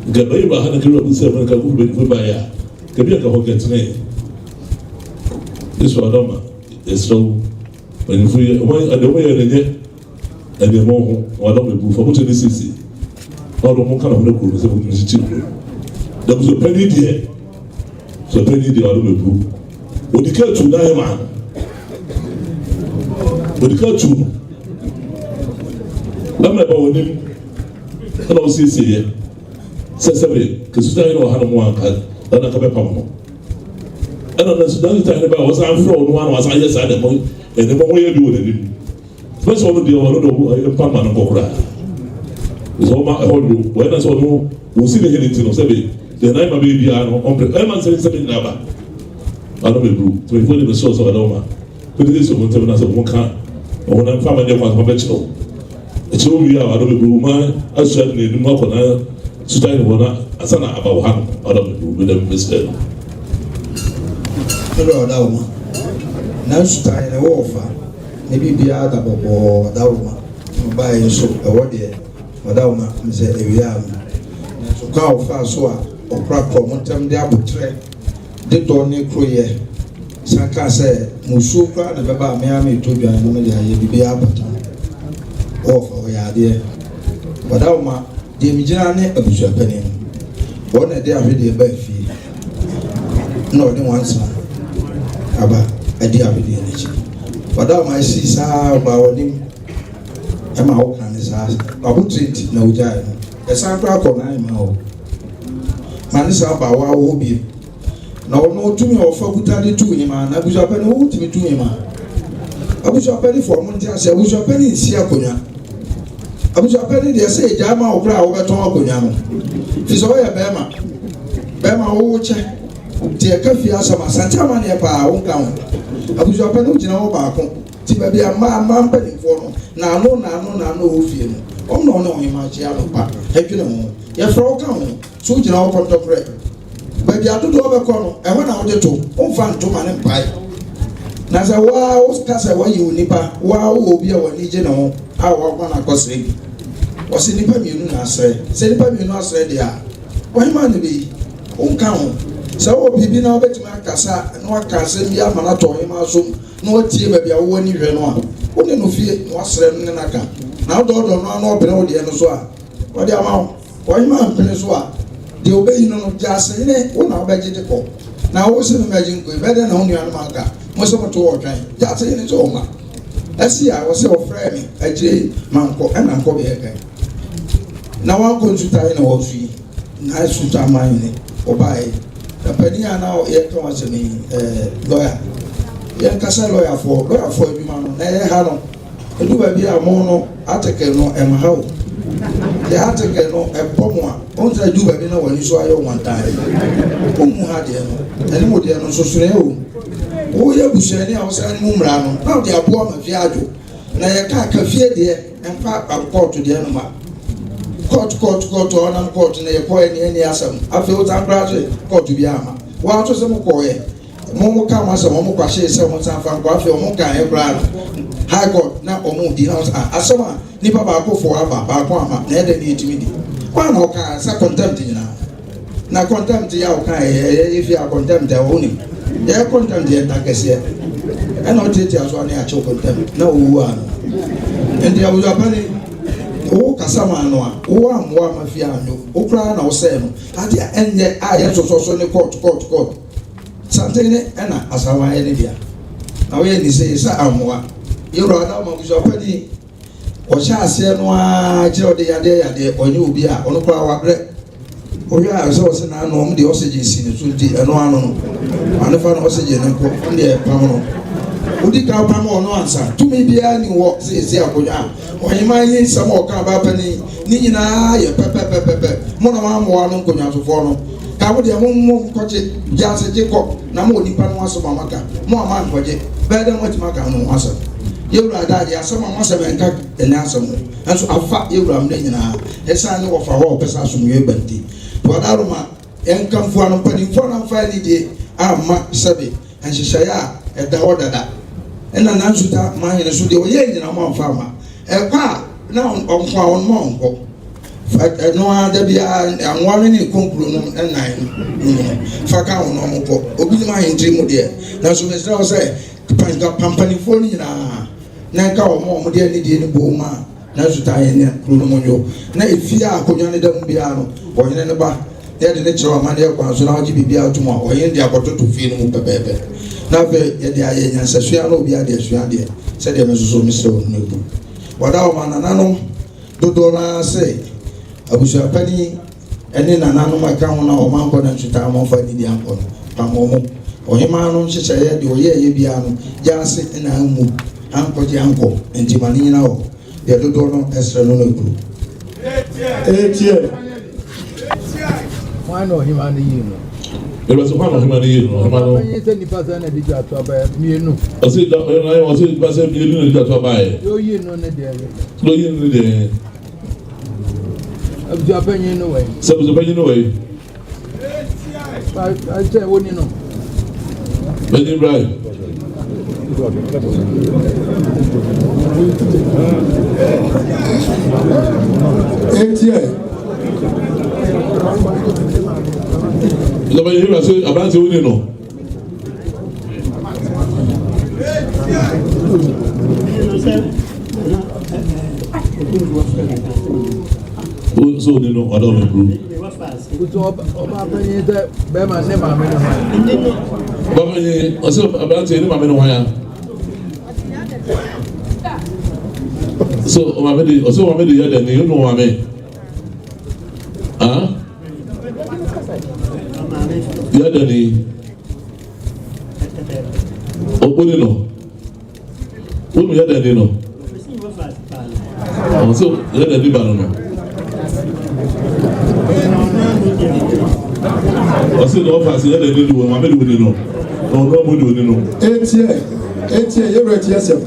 Nka ɛba yɛ wura ha na kɛ wura bi sɛ mo nka kofi bɛ nipa ba yɛ a kabi anka hɔ kɛtene. Yesu adɔma yɛsrɛ wo mpanyinfo yɛ wɔn ɛdeɛ wɔn yɛ ne nyɛ ɛdeɛ wɔn ho wɔn adɔma ebu fa mo kyɛ ne siesie na ɔde wɔn ka na ho ne kuro no sɛ mo kyekye kuro no dɛm so panyin deɛ so panyin deɛ ɔdɔma ebu odi ka tu n'ayɛ maa no odi ka tu no ɛmɛ ba wɔn anim ɛna ɔsiesie yɛ sɛ sɛbi kesuta yɛ wɔ ha no mu anka ɛna ka bɛ pam no ɛna na sudan ta ne ba wɔsan frɛ ɔno ano wasan yɛ saa dɛm ɛnɛma ho yɛ bi wɔ n'anim fɛsɛ ɔno deɛ ɔno deɛ ɔmo mpa ma no nkɔ koraa sɛ ɔma ɛhɔ dwo wɔyɛ na sɛ ɔno wɔsi ne hene ti no sɛbi deɛ nan ma bɛyɛ biara no ɔmpɛ ɛma nsɛm nsɛm nyinaa ba ano bɛduru tìmɛfoɔ de bɛsɛ ɔsɛ ɔdɛ ɔma pɛtɛ sɛ ɔmo ntɛm na sɛ ɔmo ka ɔmo na nfa ma nyɛ kwan so bɛkyerɛ wo ɛkyerɛ wo wie a ɔdɛ bɛduru ɔmo asua ne n'anim akɔ na sutan ne hɔ na ansa na aba wɔ ha no ɔdɛ bɛduru bɛdɛ bɛsrɛ no. Ɛbɛ ɔda wo ma na nsutan na ɛwɔ ɔfa ne biribiara da bɔbɔɔ ɔda wo ma na ɔbaa yi nso ɛwɔ deɛ ɔda wo ma sɛ ewia ano nanso kwan a ɔfaa so a ɔkorakora ɔmo ntam de abotrɛ de dɔ ne koroyɛ san kaa sɛ musuo koraa na ɛbɛba a mea meto dwan no mede ayɛ biribiara apata ɔɔfa ɔyɛ adeɛ ɔda wo ma deɛ megyina ne abusuapanin no wɔn na ɛde ahwedeɛ baa fie na ɔde nwansena aba adi ahwedeɛ n'akyi ɔda wo ma esi saa ɔbaa w'anim ɛma woka ne saa wabotire nti na ogyae no ɛsan koraa kɔ nan ma o ma ne saa ba wa wɔ biem na ɔno tumi a ɔfa kuta de tu hema na abusuapɛni wo tumi tu hema abusuapɛni fo ɔmo nte ase abusuapɛni nsi akonnwa abusuapɛni deɛ sɛ egya ma wo koraa a wobɛtɔn akonnwa no fi sɛ ɔyɛ bɛrima bɛrima wowo kyɛ te ɛka fie asɛm asante amanneɛ paa wonka ho abusuapɛni wogyina hɔ baako ti baabi a mmaa mmaa mpanimfoɔ no naano naano naano wɔ fie no ɔmo na ɔne ɔhema akyia no pa ɛdwene ho yɛfrɛ wo ka ho so wogyina hɔ kɔntɔkorɛ baabi adodoɔ bɛkɔ no ɛhɔ na wode to womfa ntoma ne mpae na sɛ waa woka sɛ woayi wo nipa waa wowɔ obi a w'ani gye ne ho a wakɔ no akɔsrɛ bi ɔsɛ nipa mmienu na asrɛ sɛ nipa mmienu asrɛ deɛ a ɔhema no bɛyi wonka ho sɛ wowɔ biribi na wobɛtumi akasa na waka asɛm bi ama no atɔ ɔhema so na watie baabi a wowɔ ani hwɛ no a wo ne no fie na wasrɛ no ne no aka na wodɔɔdɔ no ano ɔpene wo deɛ no so a ɔde ama wo ɔhema mpene so a deɛ ɔbɛyi no no gye asehene wo na wobɛgye de kɔ na wo se no mɛgye nkɔ yi bɛdɛ na wo nuanom aka mo sɛ moto wɔ twɛn gye asehene sɛ ɔma ɛsi a wɔsɛ ɔfrɛ me akyire mankɔ ɛna nkɔ bɛyɛ kan na wankɔ nsutae na wɔso yi na suta man ne ɔbaeɛ na panin a na yɛka wɔn asɛm yi ɛɛ lɔya yɛnkasa lɔyafoɔ lɔyafoɔ adwuma no na ɛyɛ ha no edu baabi a mo no article no ɛma ha o deɛ article no ɛbɔ mo a wɔn sɛ edu baabi na wɔn ani so ayɛ wɔn tan wɔn mu ha deɛ no ɛne mo deɛ no nso so yɛ o wɔyɛ busuani a wɔsan ne mu mmara no na wɔde aboa ma fi adwo. Na yɛka ka fie deɛ ɛmfa kɔɔto deɛ no ma. Kɔɔto kɔɔto kɔɔto a ɔnam kɔɔto na yɛkɔɛ ne ɛni asɛm. Afei wosan koraa so kɔɔto bi ama. Wɔn nso sɛ mo kɔɔyɛ. Mo mo ka mo asɛm wɔn kɔ ahyɛ sɛ wɔn san fa nkɔ afei wɔn kan yɛ koraa no high court na wɔn di na wɔn sɛ ah asɛm a nipa baako fo aba baako ama na ɛdɛ ne yɛtumi di. Wɔn na ɔka sɛ contempt nyinaa. Na contempt yɛ a ɔka yɛ yɛ yɛ fi a contempt ɛwɔ wo nim yɛ contempt yɛ ntankɛseɛ ɛna ɔtiatia so ane akyew contempt na ɔwu ano nti abusuapani wo kasa ma ano a wo ammoa ama fie anwo wo koraa na wosɛe no ade a ɛnyɛ a yɛ sosɔ so ne court court court santen ne ɛna asawa yɛ ne dea na woyɛ ne sɛ sɛ ammoa yɛwura ada ma abusuapani Ɔhyɛ aseɛ no ara kyerɛ ɔde yadeɛ yadeɛ ɔnyɛ obi a ɔno koraa wabrɛ wohwɛ a sɛ ɔse n'ano ɔmo deɛ oxygen si ne so nti ɛno ano no ane fa no oxygen no nkɔ ɔno deɛ pam no wodi kan pam ɔno ansa tumi biara ni wɔ sɛ yɛsi akonnwa a ɔheman yi nsɛm a ɔka abaa panin ne nyinaa yɛ pɛpɛpɛpɛpɛ mo na moamoa no nkonnwasofoɔ no ka mo deɛ mo mo nkɔgye gyaase gye kɔ na mo wɔ nipa no asɛm a moaka mo a moankɔgye bɛyɛ dɛ moatumi aka no ho asɛm Yɛwura daa deɛ asɛm a moasɛm ɛnka ɛnyɛ asɛm ho nso afa yɛwura mmerɛ nyinaa ɛsiane ne wɔfa hɔ a ɔpɛ sɛ asomdwoeɛ ba nti Wɔadaroma yɛn nkamfoa no mpanimfoɔ no amfa anidie amma sɛbe nhyehyɛeɛ a ɛda hɔ dada ɛna Nansuta manhene so deɛ ɔyɛɛ nyinaa moamfa amma ɛkɔ a na ɔnko a ɔnoma ɔnkɔ fa ɛno ara da biara anwoa no ne konkuro no nnan no mu no fa ka ho na ɔmokɔ obi nim ahentiri mu deɛ nanso mesrɛ wo sɛ Pa mpanimfoɔ no nyinaa na nka wɔn a wɔde anidie no bɔɔ mu a nanso taa yɛn ne kuro no mu nwo. Na efie a akonnwa no da mu biara no, ɔhene no ba na yɛde no kyerɛ amanneɛ kwan so na ɔgye biribiara tom a, ɔhene de akɔtoto fie no mu pɛpɛɛpɛ. Na afei yɛde ayɛ nyansasua na obiara de asua adeɛ sɛdeɛ me nso so mesrɛ wo no abu. Wɔda wɔn anananom dodoɔ no ara sɛ abusuapanin ne nananom a ɛka ho no a wɔankɔ na nsutaa a wɔamfa anidi ankɔ no, pam wɔn. Ɔhemmaa no nhyehyɛeɛ, deɛ ɔyɛeɛ biara no, gya ase na ammu, ankɔgye ankɔ, enti ma no nnyina hɔ. Deɛ dodoɔ no srɛ no no aduru. Etie. Hwan na ɔhemmaa no yii no? Ewurase hwan na ɔhemmaa no yii no? Ɔhemmaa no. Ɔpanyin sɛ nipa sɛ na ɛde dwa to abaeɛ mmienu. Ɔsɛ da ɔsɛ nipa sɛ mmienu na ɛde dwa to abaeɛ. Deɛ ɔyii no ne deɛ. Deɛ ɔyii no ne deɛ. Abusuapanyin no wɔ yi. Sɛ abusuapanyin no wɔ yi. Sɛ wo ni no. Panyin bra yi. Etie. Abusuapanyin yi sɛ aberante wo ni no. So ni no ɔdɔ mi buru. Ɔba panyin ɔsɛ aberante ne maame no hwan ya. So ɔmaame de ɔsɛ ɔmaame de yɛ dɛ ne yɛ no ɔmaame. Ah? Yɛ dɛ ni. Ɔkpɔni no. Wonu yɛ dɛ ni no. Ɔsɛ yɛ dɛ ni ba no no. Ɔsɛ na ɔfa ase yɛ dɛ ni do maame de woni no. Na ɔno ɔmo de woni no. Etie etie yɛwura tie asɛm.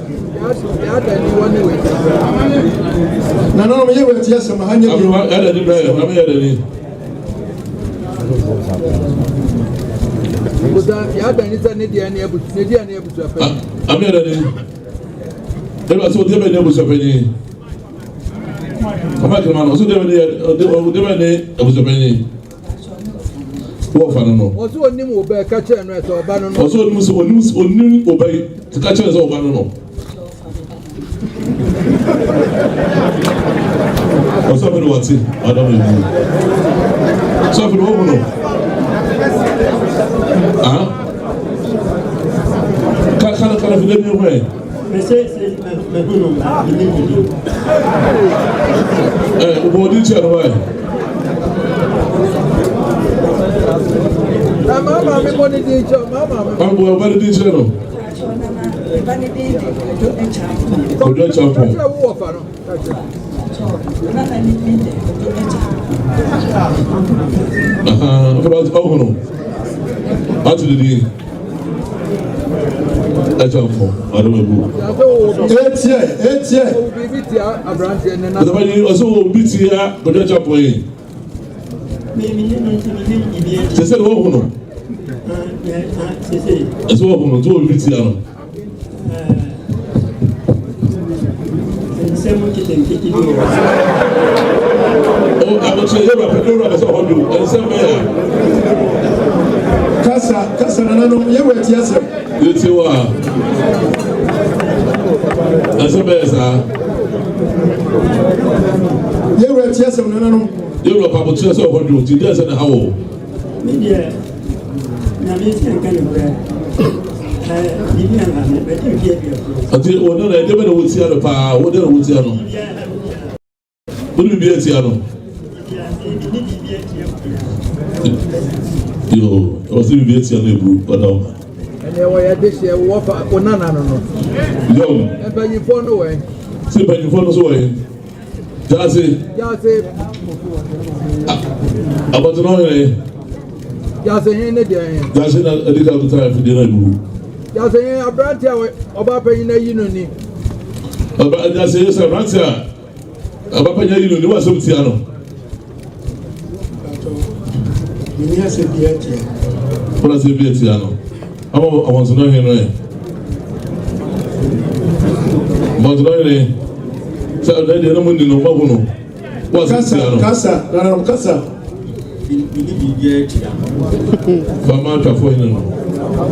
Nananom yɛwura tie asɛm ha nyɛ bi. Yɛ dɛ ni bɛyɛ maame yɛ dɛ ni. Ami yɛrɛ ni ebi ase odi bɛ ni abusuapanyin ɔmɛ kɛmɛ na ɔsɛ odi bɛ ni odi bɛ ni abusuapanyin wọ́n fa no no. Ɔsɛ onim wo bɛ ka kyerɛ no sɛ ɔba no no. Ɔsɛ onim sɛ onim onim wo bɛ ka kyerɛ sɛ ɔba no no. Ɔsɛ ɔbɛ no wate ɔdɔ mi bu. Sɛ ɔbɛ no wɔn mu no. Ah. Ka ka ka na fi dɛ mi hu ɛ. Ɛ wobɔ odi kyerɛ no wa ɛ. Na maa maame bɔ ne din kyerɛ maa maame. Maa bɔ ɔba ne din kyerɛ no. Kojo Acheampong. Ɔhunu. Ɔte ne din. Acheampong ɔdɔm ebu. Etie etie. Ɔsɛmɛ ni ɔsɛ wɔ obi tia Kwadwo Acheampong yi. Sese de wɔhu no. Ɛsɛ wɔhu no nti wɔ obi tia no. Nsɛm nketenkete bi wɔ hɔ. O abotire yɛ wura pɛ ne wura bɛ sɛ ɔhɔ do nsɛm bɛyɛ a. Kasa kasa nananom yɛ wɔ ɛti asɛm. Yɛ ti wɔ a. Nsɛm bɛyɛ saa. Yɛ wɔ ɛti asɛm nananom. Yɛ wura pɛ abotire sɛ ɔhɔ do nti deɛ sɛ na ha wɔ. Me deɛ nyame sɛ nka ne korɛ biribi anha me bɛte mfeɛ aduɔkron. Ɔte wɔn nana ɛdeɛ bɛ na wɔtia no paa wɔn deɛ na wɔtia no wɔn biribi atia no yoo ɛwɔ sɛ biribi atia no eburu ɔda wɔn. Ɛnna wɔyɛ de hyɛ wɔfa wɔn nana no no. Yɔm. Mpanyinfoɔ no wɔ yɛn. Sɛ mpanyinfoɔ no so wɔ yɛn. Jaase. Jaase. Abɔtena ɔhene. Jaase hin ne deɛ hin. Jaase na ɛdi ka kuta afidie na ebubu. Jaase hin aberante a ɔba panyin na yi no ni. Ɔba jaase yɛ sɛ aberante a ɔba panyin ayi no ni wa asɛm tia no. Mini asɛm bi atia. Wọ́n asɛm bi atia no. Ama abɔntena ɔhene no ɛ. Abɔntena ɔhene sɛ ɔdɛ deɛ no mu ni no mahu no. Wọ́n asɛm tia no. Kasa nananom kasa. Mini biribiara atia no. Fama atwafo hene no.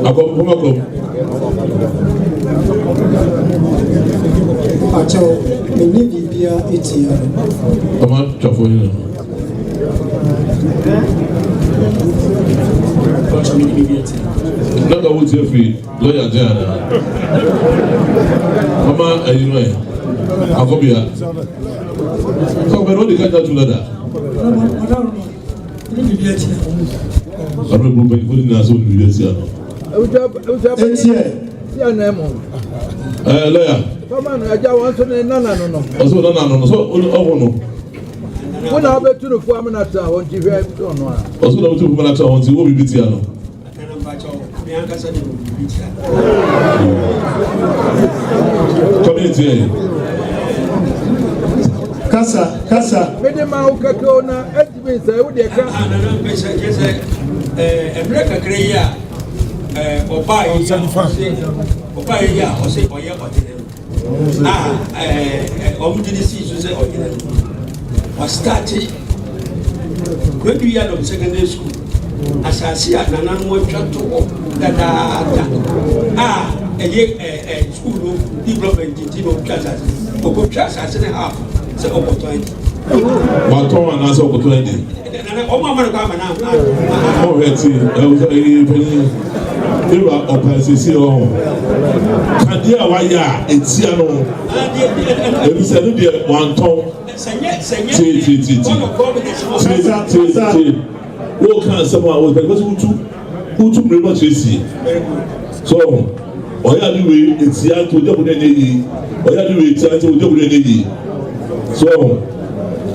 Akɔm kɔm akɔm. Akyɛw, menni biribiara atia no. Fama atwafo hene no. Na ka wotie firi lɔya nkyɛn anaa? Mama ayi no ɛ akɔbea sɛ ɔbɛn ɔde ka gya tu dada. Ɔno ebu mpanyinfo nyinaa sɛ ɔde biribi atia no. Etie. Ɛɛ lɔya. Ɔsɛ ɔnana no no sɛ ɔho no. Wo na wobɛtu no fo amena tra hɔ nti hwɛ ɔno a. Ɔsɛ na wobɛtu fo amena tra hɔ nti wɔ biribi tia no. Community yɛ. Kasa kasa. Mede ma wo kɛkɛ o na ɛntumi nsɛ wo deɛ ka. Nana mpɛ sɛ kyɛ sɛ mmerɛ kakra yi a ɔbaa yi a ɔse ɔbaa yi a ɔse ɔyɛ ɔhene no. A wɔn gyina sii so sɛ ɔhene no wɔstate Kwadu Yadom secondary school asase a nananom atwa to hɔ dadaada a ɛyɛ ɛɛ school no development nti na ɔtwa asase ɔkɔtwa asase no half sɛ ɔkɔtɔn adi. Watɔn anaasɛ ɔkɔtɔn adi. Nana wɔn ama no kɔ ama na. Ɔhwɛ ti ɛwɔ ɛyɛ panyin ewura ɔpɛ sisi ɔho kadeɛ a wayɛ a etia no ebisa no deɛ wantɔn tie tie tie tie tie tie tie wɔka asɛm a wɔpɛ sɛ wotu wotu mmiri no kyerɛ sie so ɔyɛ ade wei etia nti ogya mu no ɛnyɛ yie ɔyɛ ade wei etia nti ogya mu no ɛnyɛ yie so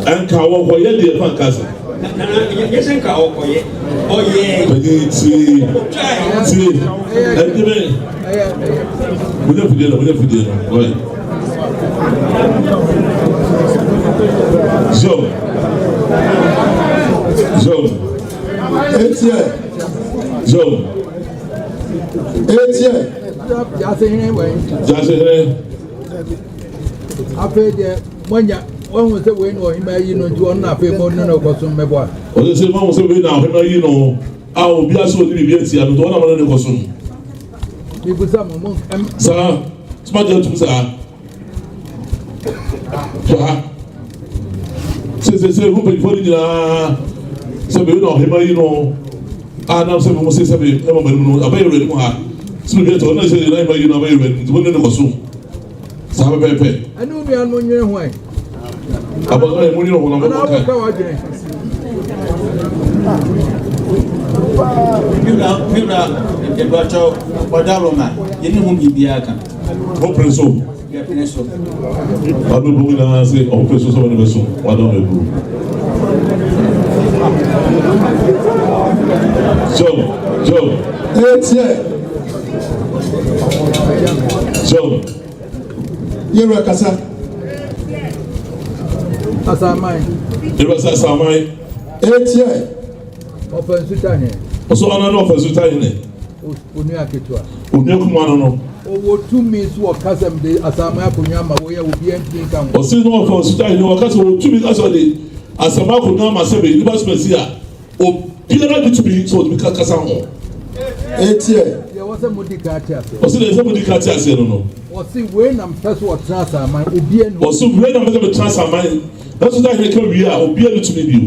ɛnka wɔkɔyɛ deɛ fa nka sɛ. Panyin tie tie ɛdini mo nyɛ fidie no mo nyɛ fidie no ɔyɛ zom zom Etie. zom. Etie. Gyasehene wɛn. Gyasehene. Afei deɛ moanya wahu sɛ wei na ɔhema yi no nti ɔno na afei mo ne no kɔsom mɛboa. Ɔsɛ sɛ mahu sɛ wei na ɔhema yi no a obi asɛ ɔde biribi atia no nti ɔno na mo ne no kɔsom. Mebisa mo mo. Saa soma gye atum saa. Hwɛ ha. Sesese ho mpanyinfoɔ no nyinaa sɛ meyɛ na ɔhema yi no a nam sɛ mehu sɛ sɛ me ɛma m'anim no abɛyɛ wura anim ha sɛ mebi ɛtɔ ɔno sɛ yɛn ahema yi no abɛyɛ wura anim nti wɔn ne no kɔ so saa pɛpɛɛpɛ. Ɛne wo nuanom nwene ho ɛ. Abɔsɔ yɛ mo nwene ho na mo kɔ ka. Mewura mewura ɛbɛtɔ ɔdaworo ma yɛne ho biribiara ka. Ɔpere so. Yɛpene so. Ɔno bu nyinaa sɛ ɔpere so sɛ ɔne bɛso wadɔ no aburu. Job, Job. Etie. So. Yɛwura kasa. Asaman. Yɛwura sɛ asaman. Etia. Ɔfɛ nsuta hene. Ɔsɔ ɔno ne ɔfɛ nsuta hene. Onua ketewa. Onua kuma no no. Ɔwɔ tumi so ɔkasa mu de asaman akonnwa ama wɔyɛ obiara ntumi nka ho. Ɔsi ne ɔfɛ nsuta hene ɔkasa wɔ tumi kasa ɔde asaman akonnwa ama sɛbe nipa soma si a. Obiara gye tumi sɛ ɔtumi ka kasa ho. Etiɛ. Deɛ ɛwɔ sɛ modi kan te aseɛ. Ɔsi deɛ ɛsɛ modi kan te aseɛ no no. Ɔsi wei na mpɛ so ɔtena asaman obiara ni. Ɔsi wei na mpɛ sɛ metena asaman nanso sɛ ahene ka wie a obiara ni tumi bio.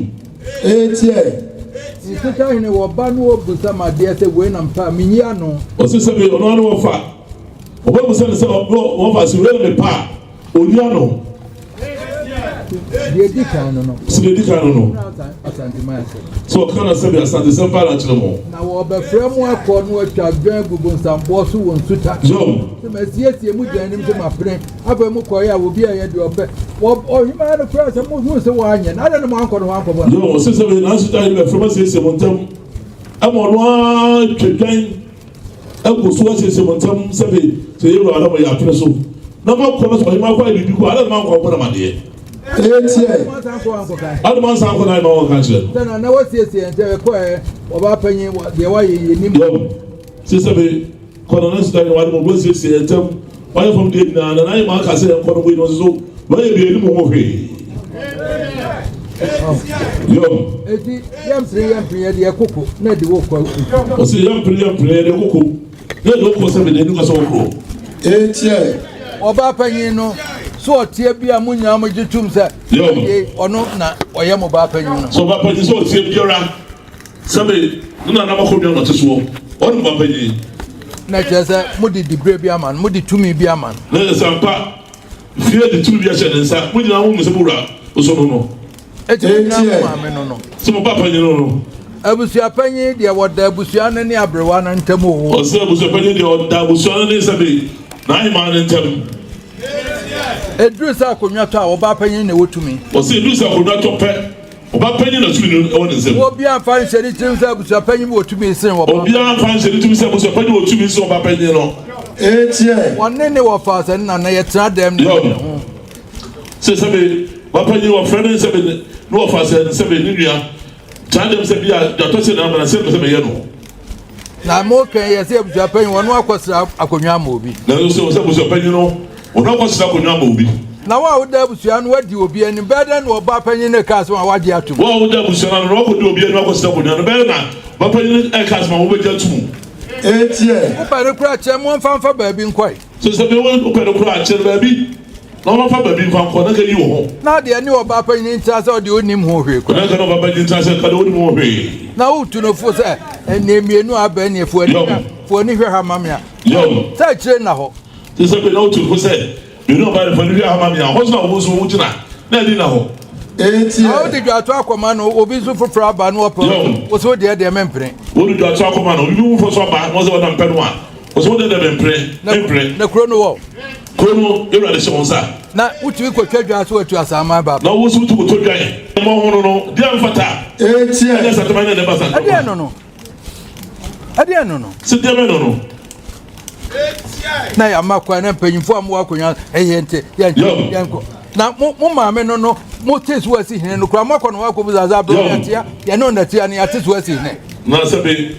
Etiɛ. Nsesa hene wɔ ba no obusa ma adeɛ sɛ wei na mpɛ a menyi ano. Ɔsi sɛ bi ɔno ano wɔfa ɔbɛbusa ne sɛ wɔfa sɛ wei na mepɛ a. Onua no. Deɛ edi kan no no. Si deɛ edi kan no no. Sɛ ɔka na sɛbi asantesɛm paa na kyerɛ mo. Na wɔbɛfrɛ mo akɔ no atwa dwan agu bonsamboɔ so wɔ nsuta. Yom. Sɛ masiesie mo gyina anim sɛ mapene afei mo kɔɛ a obi a yɛ deɛ ɔpɛ. Wɔ ɔhemaa no koraa sɛ mo hu sɛ wɔanyɛ no adɛn na mo ankɔ no hɔ ankɔbɔ no. Yom ɔsɛ sɛ bɛyɛ nanso da yɛ bɛfrɛ mo asiesie mo ntam ɛma ɔno ara twa dwan. Ɛkɔ so asiesie mo ntam sɛbe sɛ yɛ wura na mo yɛ apene so na mo akɔ na sɛ ɔhema akɔ ayɛ biribi kɔ ada na mo ankɔ akɔ na mo adeɛ. Ɛtiɛ. Ada mo ansan akɔ na ayɛ ma wɔn ka kyerɛ no. Sɛ na na wasiesie yɛn sɛ ɛkɔ ɛ ɔbaa panyin deɛ wayɛ yɛ nim. Yɔm sɛ sɛbe kɔ na na sita yɛn wade mo bɔ siesie yɛn ntam wayɛ fam deɛ nyinaa na na ayɛ ma aka sɛ yɛn kɔ no mo yi no nso wayɛ bi anim ho hwee. Yɔm. Eti yɛmpere yɛmpere yɛde yɛ koko na ɛde wɔ kɔ. Ɔsi yɛmpere yɛmpere yɛde koko na ɛde wɔ kɔ sɛ mede ɛnu kasa wɔ kuro. Etiɛ. Ɔbaa panyin no so ɔteɛ bi a mo nyinaa mo gye tum sɛ. Yɔm. Ɔno na ɔyɛ mo baa panyin no. So ɔbaa panyin sɛ ɔteɛ biara sɛbe ne nana makɔ dua na ɔte soɔ ɔne mo baa panyin. Na kyerɛ sɛ mo de dibre bi ama no mo de tumi bi ama no. Na kyerɛ sɛ ampa. Fie de tumi bi ahyɛ ne nsa. Mo nyinaa mo hu sɛ mo wura nso no no. Eti mo nyinaa mo maame no no. Sɛ mo ba panyin no no. Abusua panyin deɛ wɔda abusua no ne aberewa no ntam o. Ɔsɛ abusua panyin deɛ ɔda abusua no ne sɛbe n'ahemaa no ntam. Eduru sɛ akonnwa tɔ a ɔbaa panyin na ɛwɔ tumi. Ɔsɛ eduru sɛ akonnwa tɔ pɛ. Ɔba panyin na tumi no wɔ ne nsam. Obiara mfa nhyɛ ne tirim sɛ abusua panyin wɔ tumi sen ɔba. Obiara mfa nhyɛ ne tirim sɛ abusua panyin wɔ tumi sen ɔba panyin no. Etiɛ. Wɔne ne wɔfa sɛ ne nana yɛtena dɛm ne Yɔm. ne ho. Sɛ sɛbe ba panyin wɔfrɛ ne sɛbe ne wɔfa sɛ sɛbe ne nua tena dɛm sɛ bi a dwatɔ sɛ na amana sɛ mpɛ sɛ meyɛ no. Na mo kan yɛ sɛ abusua panyin wɔn akɔsra akonnwa ama obi. Nanso sɛ sɛ abusua panyin no wɔn akɔsra akonnwa ama obi. Na wɔn a woda abusua no wadi obi anim bɛyɛ dɛn na ɔba panyin no reka asɛm a wagye atom. Wɔn a woda abusua no ano na wɔakɔdi obi anim akɔsra akonnwa no bɛyɛ dɛn na ɔba panyin no reka asɛm a wobɛgye atom. Etiɛ. Wopɛ no koraa kyerɛ mo mfa mfa baabi nkɔe. Sɛ sɛ wopɛ no koraa kyerɛ baabi. Na wɔmfa baabi mfa nkɔ, na nka yi wo ho. Na deɛ ne ɔbaa panyin ntra sɛ ɔde onim ho hwee koraa. Na nka ne ɔbaa panyin ntra sɛ nka deɛ onim ho hwee. Na wotu no fo sɛ, Ɛnneɛ mmienu a aba nie, fo ani hwɛ, fo ani hwɛ ha ma me a. Yɔm. Sɛ akyire nna hɔ. Te sɛ bɛ na wotu no fo sɛ, Mmienu a aba nie, fo ani hwɛ ha ma me a, hɔ nso na wo nso wogyina, na ani nna hɔ. Eti Na wode dwato akɔma no, obi nso foforɔ aba na ɔpɛ Yɔm. wo sɛ wo deɛ deɛ mempene. Wode dwato akɔma no, obi foforɔ nso aba na ɔsɛ ɔna mpɛ no a, wo sɛ wo deɛ deɛ mempene, mempene. Na kuro no wɔ. Kuro no Awurade hyɛ wo nsa. Na wotumi kɔtwa dwan so watu asaman ba. Na wo nso wotumi kɔtɔ dwan. Mmɔ ho no no, deɛ mfata. Etiɛ. Ɛnyɛ Asantuma ne ne ba Asantuma. Ɛdeɛn no no? Ɛdeɛn no no? Sɛ deɛ bɛn no no? Na yɛama kwan na mpanyinfoɔ a mowɔ akonnwa ɛyɛ nti yɛnkyɛ yɛnkɔ. Na mo mo maame no no mo te so asi hene no koraa moakɔ no wakɔ busa sɛ abere yɛtea yɛne ɔnatia no yɛate so asi hene. Na sɛ bi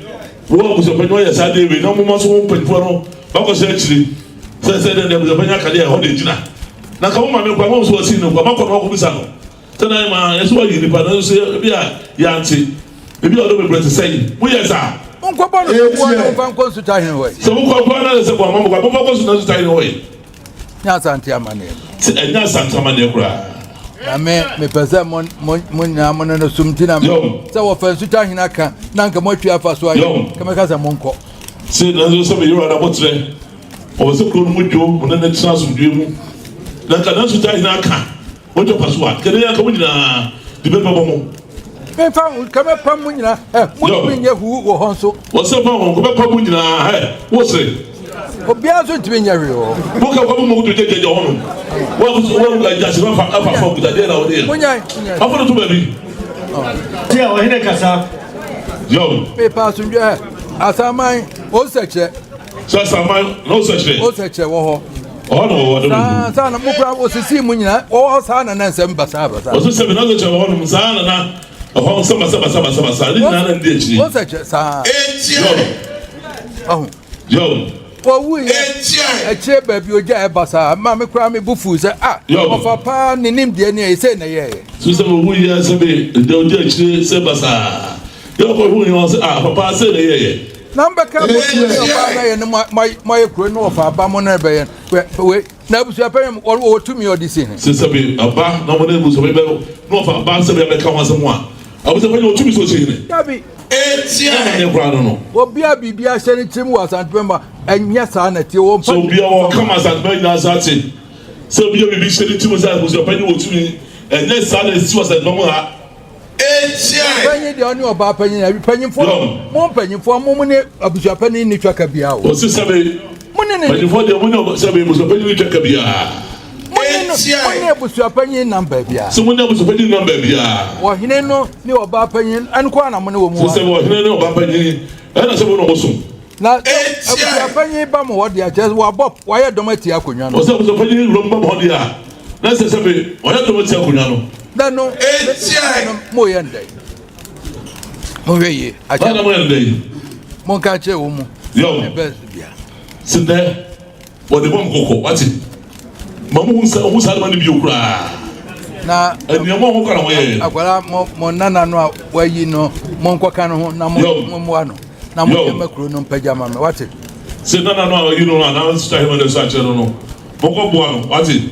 wo abusuapanyin ɔyɛ saa deɛ wei na mo ma so mo mpanyinfoɔ no bakɔ sɛ akyiri. Sɛ sɛ dɛn deɛ abusuapanyin aka deɛ ɛhɔ na egyina. Na nka mo maame kora mo nso wɔsi no kora makɔ na wakɔbisa no. Sɛ na ma yɛsɛ wɔyi nipa no nso ebi a yɛante ebi a ɔdɔ bebree te sɛ yi moyɛ saa. Monkɔbɔ no soboɔ na momfa nkɔ nsutahene hɔ yi. Sɛ mokɔ kora na sɛ bɔ ama mo kora momfa nkɔ nsutahene hɔ yi. Nyɛ Asante amanneɛ. Sɛ ɛnyɛ Asante amanneɛ koraa. Na me mepɛ sɛ mo mo mo nyinaa mo ne no som nti na me sɛ wɔfa nsutahene aka na nka moatwi afa so ayɛ kɛmɛka sɛ monkɔ. Sɛ nanso sɛ meyɛ awurade aboterɛ. Ɔwɔ sɛ kuro no mu dwo, mo ne no tena asomdwoeɛ mu. Na nka nanso gya nyinaa ka mo dwapa so a, nka ne yɛnka mo nyinaa de bɛbɛbɔ mo. Memfa ho, nka mɛpam mo nyinaa, ɛ, montumi nyɛ huu wɔ hɔ nso. Wɔsɛ fa ho, nka mɛpam mo nyinaa, ɛ, wo se. Obiara nso ntumi nyɛ hwee wɔ hɔ. Mo ka kwa mo mu kutu gyagyagyagya hɔ nom. Wɔn wɔn agyase afa afa fam kuta deɛ na wɔde yɛ. Monyae, monyae. Afɔ no to baabi. Tia ɔhene kasa. Yɔm. Mepa asomdwoeɛ, asaman, onsɛkyerɛ. Sɛ asaman na ɔsɛkyerɛ. Ɔsɛkyerɛ wɔ hɔ. Ɔhɔ na wɔwɔ de Saa saa na mo kura osisi mu nyinaa wɔwɔ hɔ saa na na nsɛm basaa basaa. Ɔsɛ sɛ na ɔsɛkyerɛ wɔ hɔnom saa na na ɛhɔ nsɛm basa basa basa basa ne nyinaa na ndi akyiri. Ɔsɛkyerɛ saa. Ɔho. Yo. Wɔwu yɛ akyire baabi ogya ɛba saa ma me koraa me bo fuu sɛ ah ɔfa paa ne nimdeɛ ne ɛyɛ sɛ na ɛyɛɛyɛ. So sɛ wɔwu yɛ sɛ bi deɛ ogya akyire sɛ basaa yɛ ɔkɔ hu yɛ wɔn sɛ ah papa sɛ na ɛyɛɛyɛ. Na mbɛka mo ne ɔbaa na yɛ no moayɛ kuro ne ɔfa aba mo na ɛbɛyɛ wei na abusua panyin wɔ tumi ɔde si he. Sɛ sɛbi aba na mo ne abusua panyin bɛ na ɔfa aba sɛbi abɛka ho asɛm a abusua panyin wɔ tumi sɛ ɔsi hene. Dabi. Etia. Ne kora no no. Obi a biribi ahyɛ ne tirim wɔ Asantuma mu a ɛnyɛ saa na tie wɔn. Sɛ obi a wɔka ma Asantuma nyinaa sa te sɛ obi a biribi hyɛ ne tirim sɛ abusua panyin wɔ tumi ɛnyɛ saa na esi wɔ Asantuma mu ha. Panyin deɛ ɔne ɔbaa panyin na mpanyinfoɔ mo mpanyinfoɔ mo mo ne abusua panyin ni twaka biara o. Ɔsi sɛbi mo ne ne mpanyinfoɔ deɛ mo ne sɛbi abusua panyin ni twaka biara. Mo ne no mo ne abusua panyin nam baabiara. Sɛ mo ne abusua panyin nam baabiara. Ɔhene no ne ɔbaa panyin ɛnko ara na mo ne wɔn mu. Sɛ ɔhene ne ɔbaa panyin ɛna sɛ mo na wɔn som. Na abusua panyin ba mo hɔ deɛ kyerɛ sɛ wabɔ wayɛ dɔm atia akonnwa no. Ɔsɛ abusua panyin wura mu ba mo hɔ deɛ a na sɛ sɛ bi wayɛ dɔm atia akonnwa no. Na no no mo yɛ ndɛ mo hwɛ yie. Akyɛ na mo yɛ ndɛ yi. Mo nka kyerɛ wɔn mu. Yɔn ɛbɛ bia. Sɛ dɛ wɔde bɔ mo kɔkɔ wate ma mo hu sɛ ɔho saa adama no bio koraa. Na nneɛma ɔho kora ho yɛ. Akwara mo mo nana no a wayi no mo nkɔka no ho na mo mo mmoa no. Na mo yɛ ma kuro no mpagya ma me wate. Sɛ nana no a wayi no no anaa sista hema no nsa akyerɛ no no mo nkɔ boa no wate.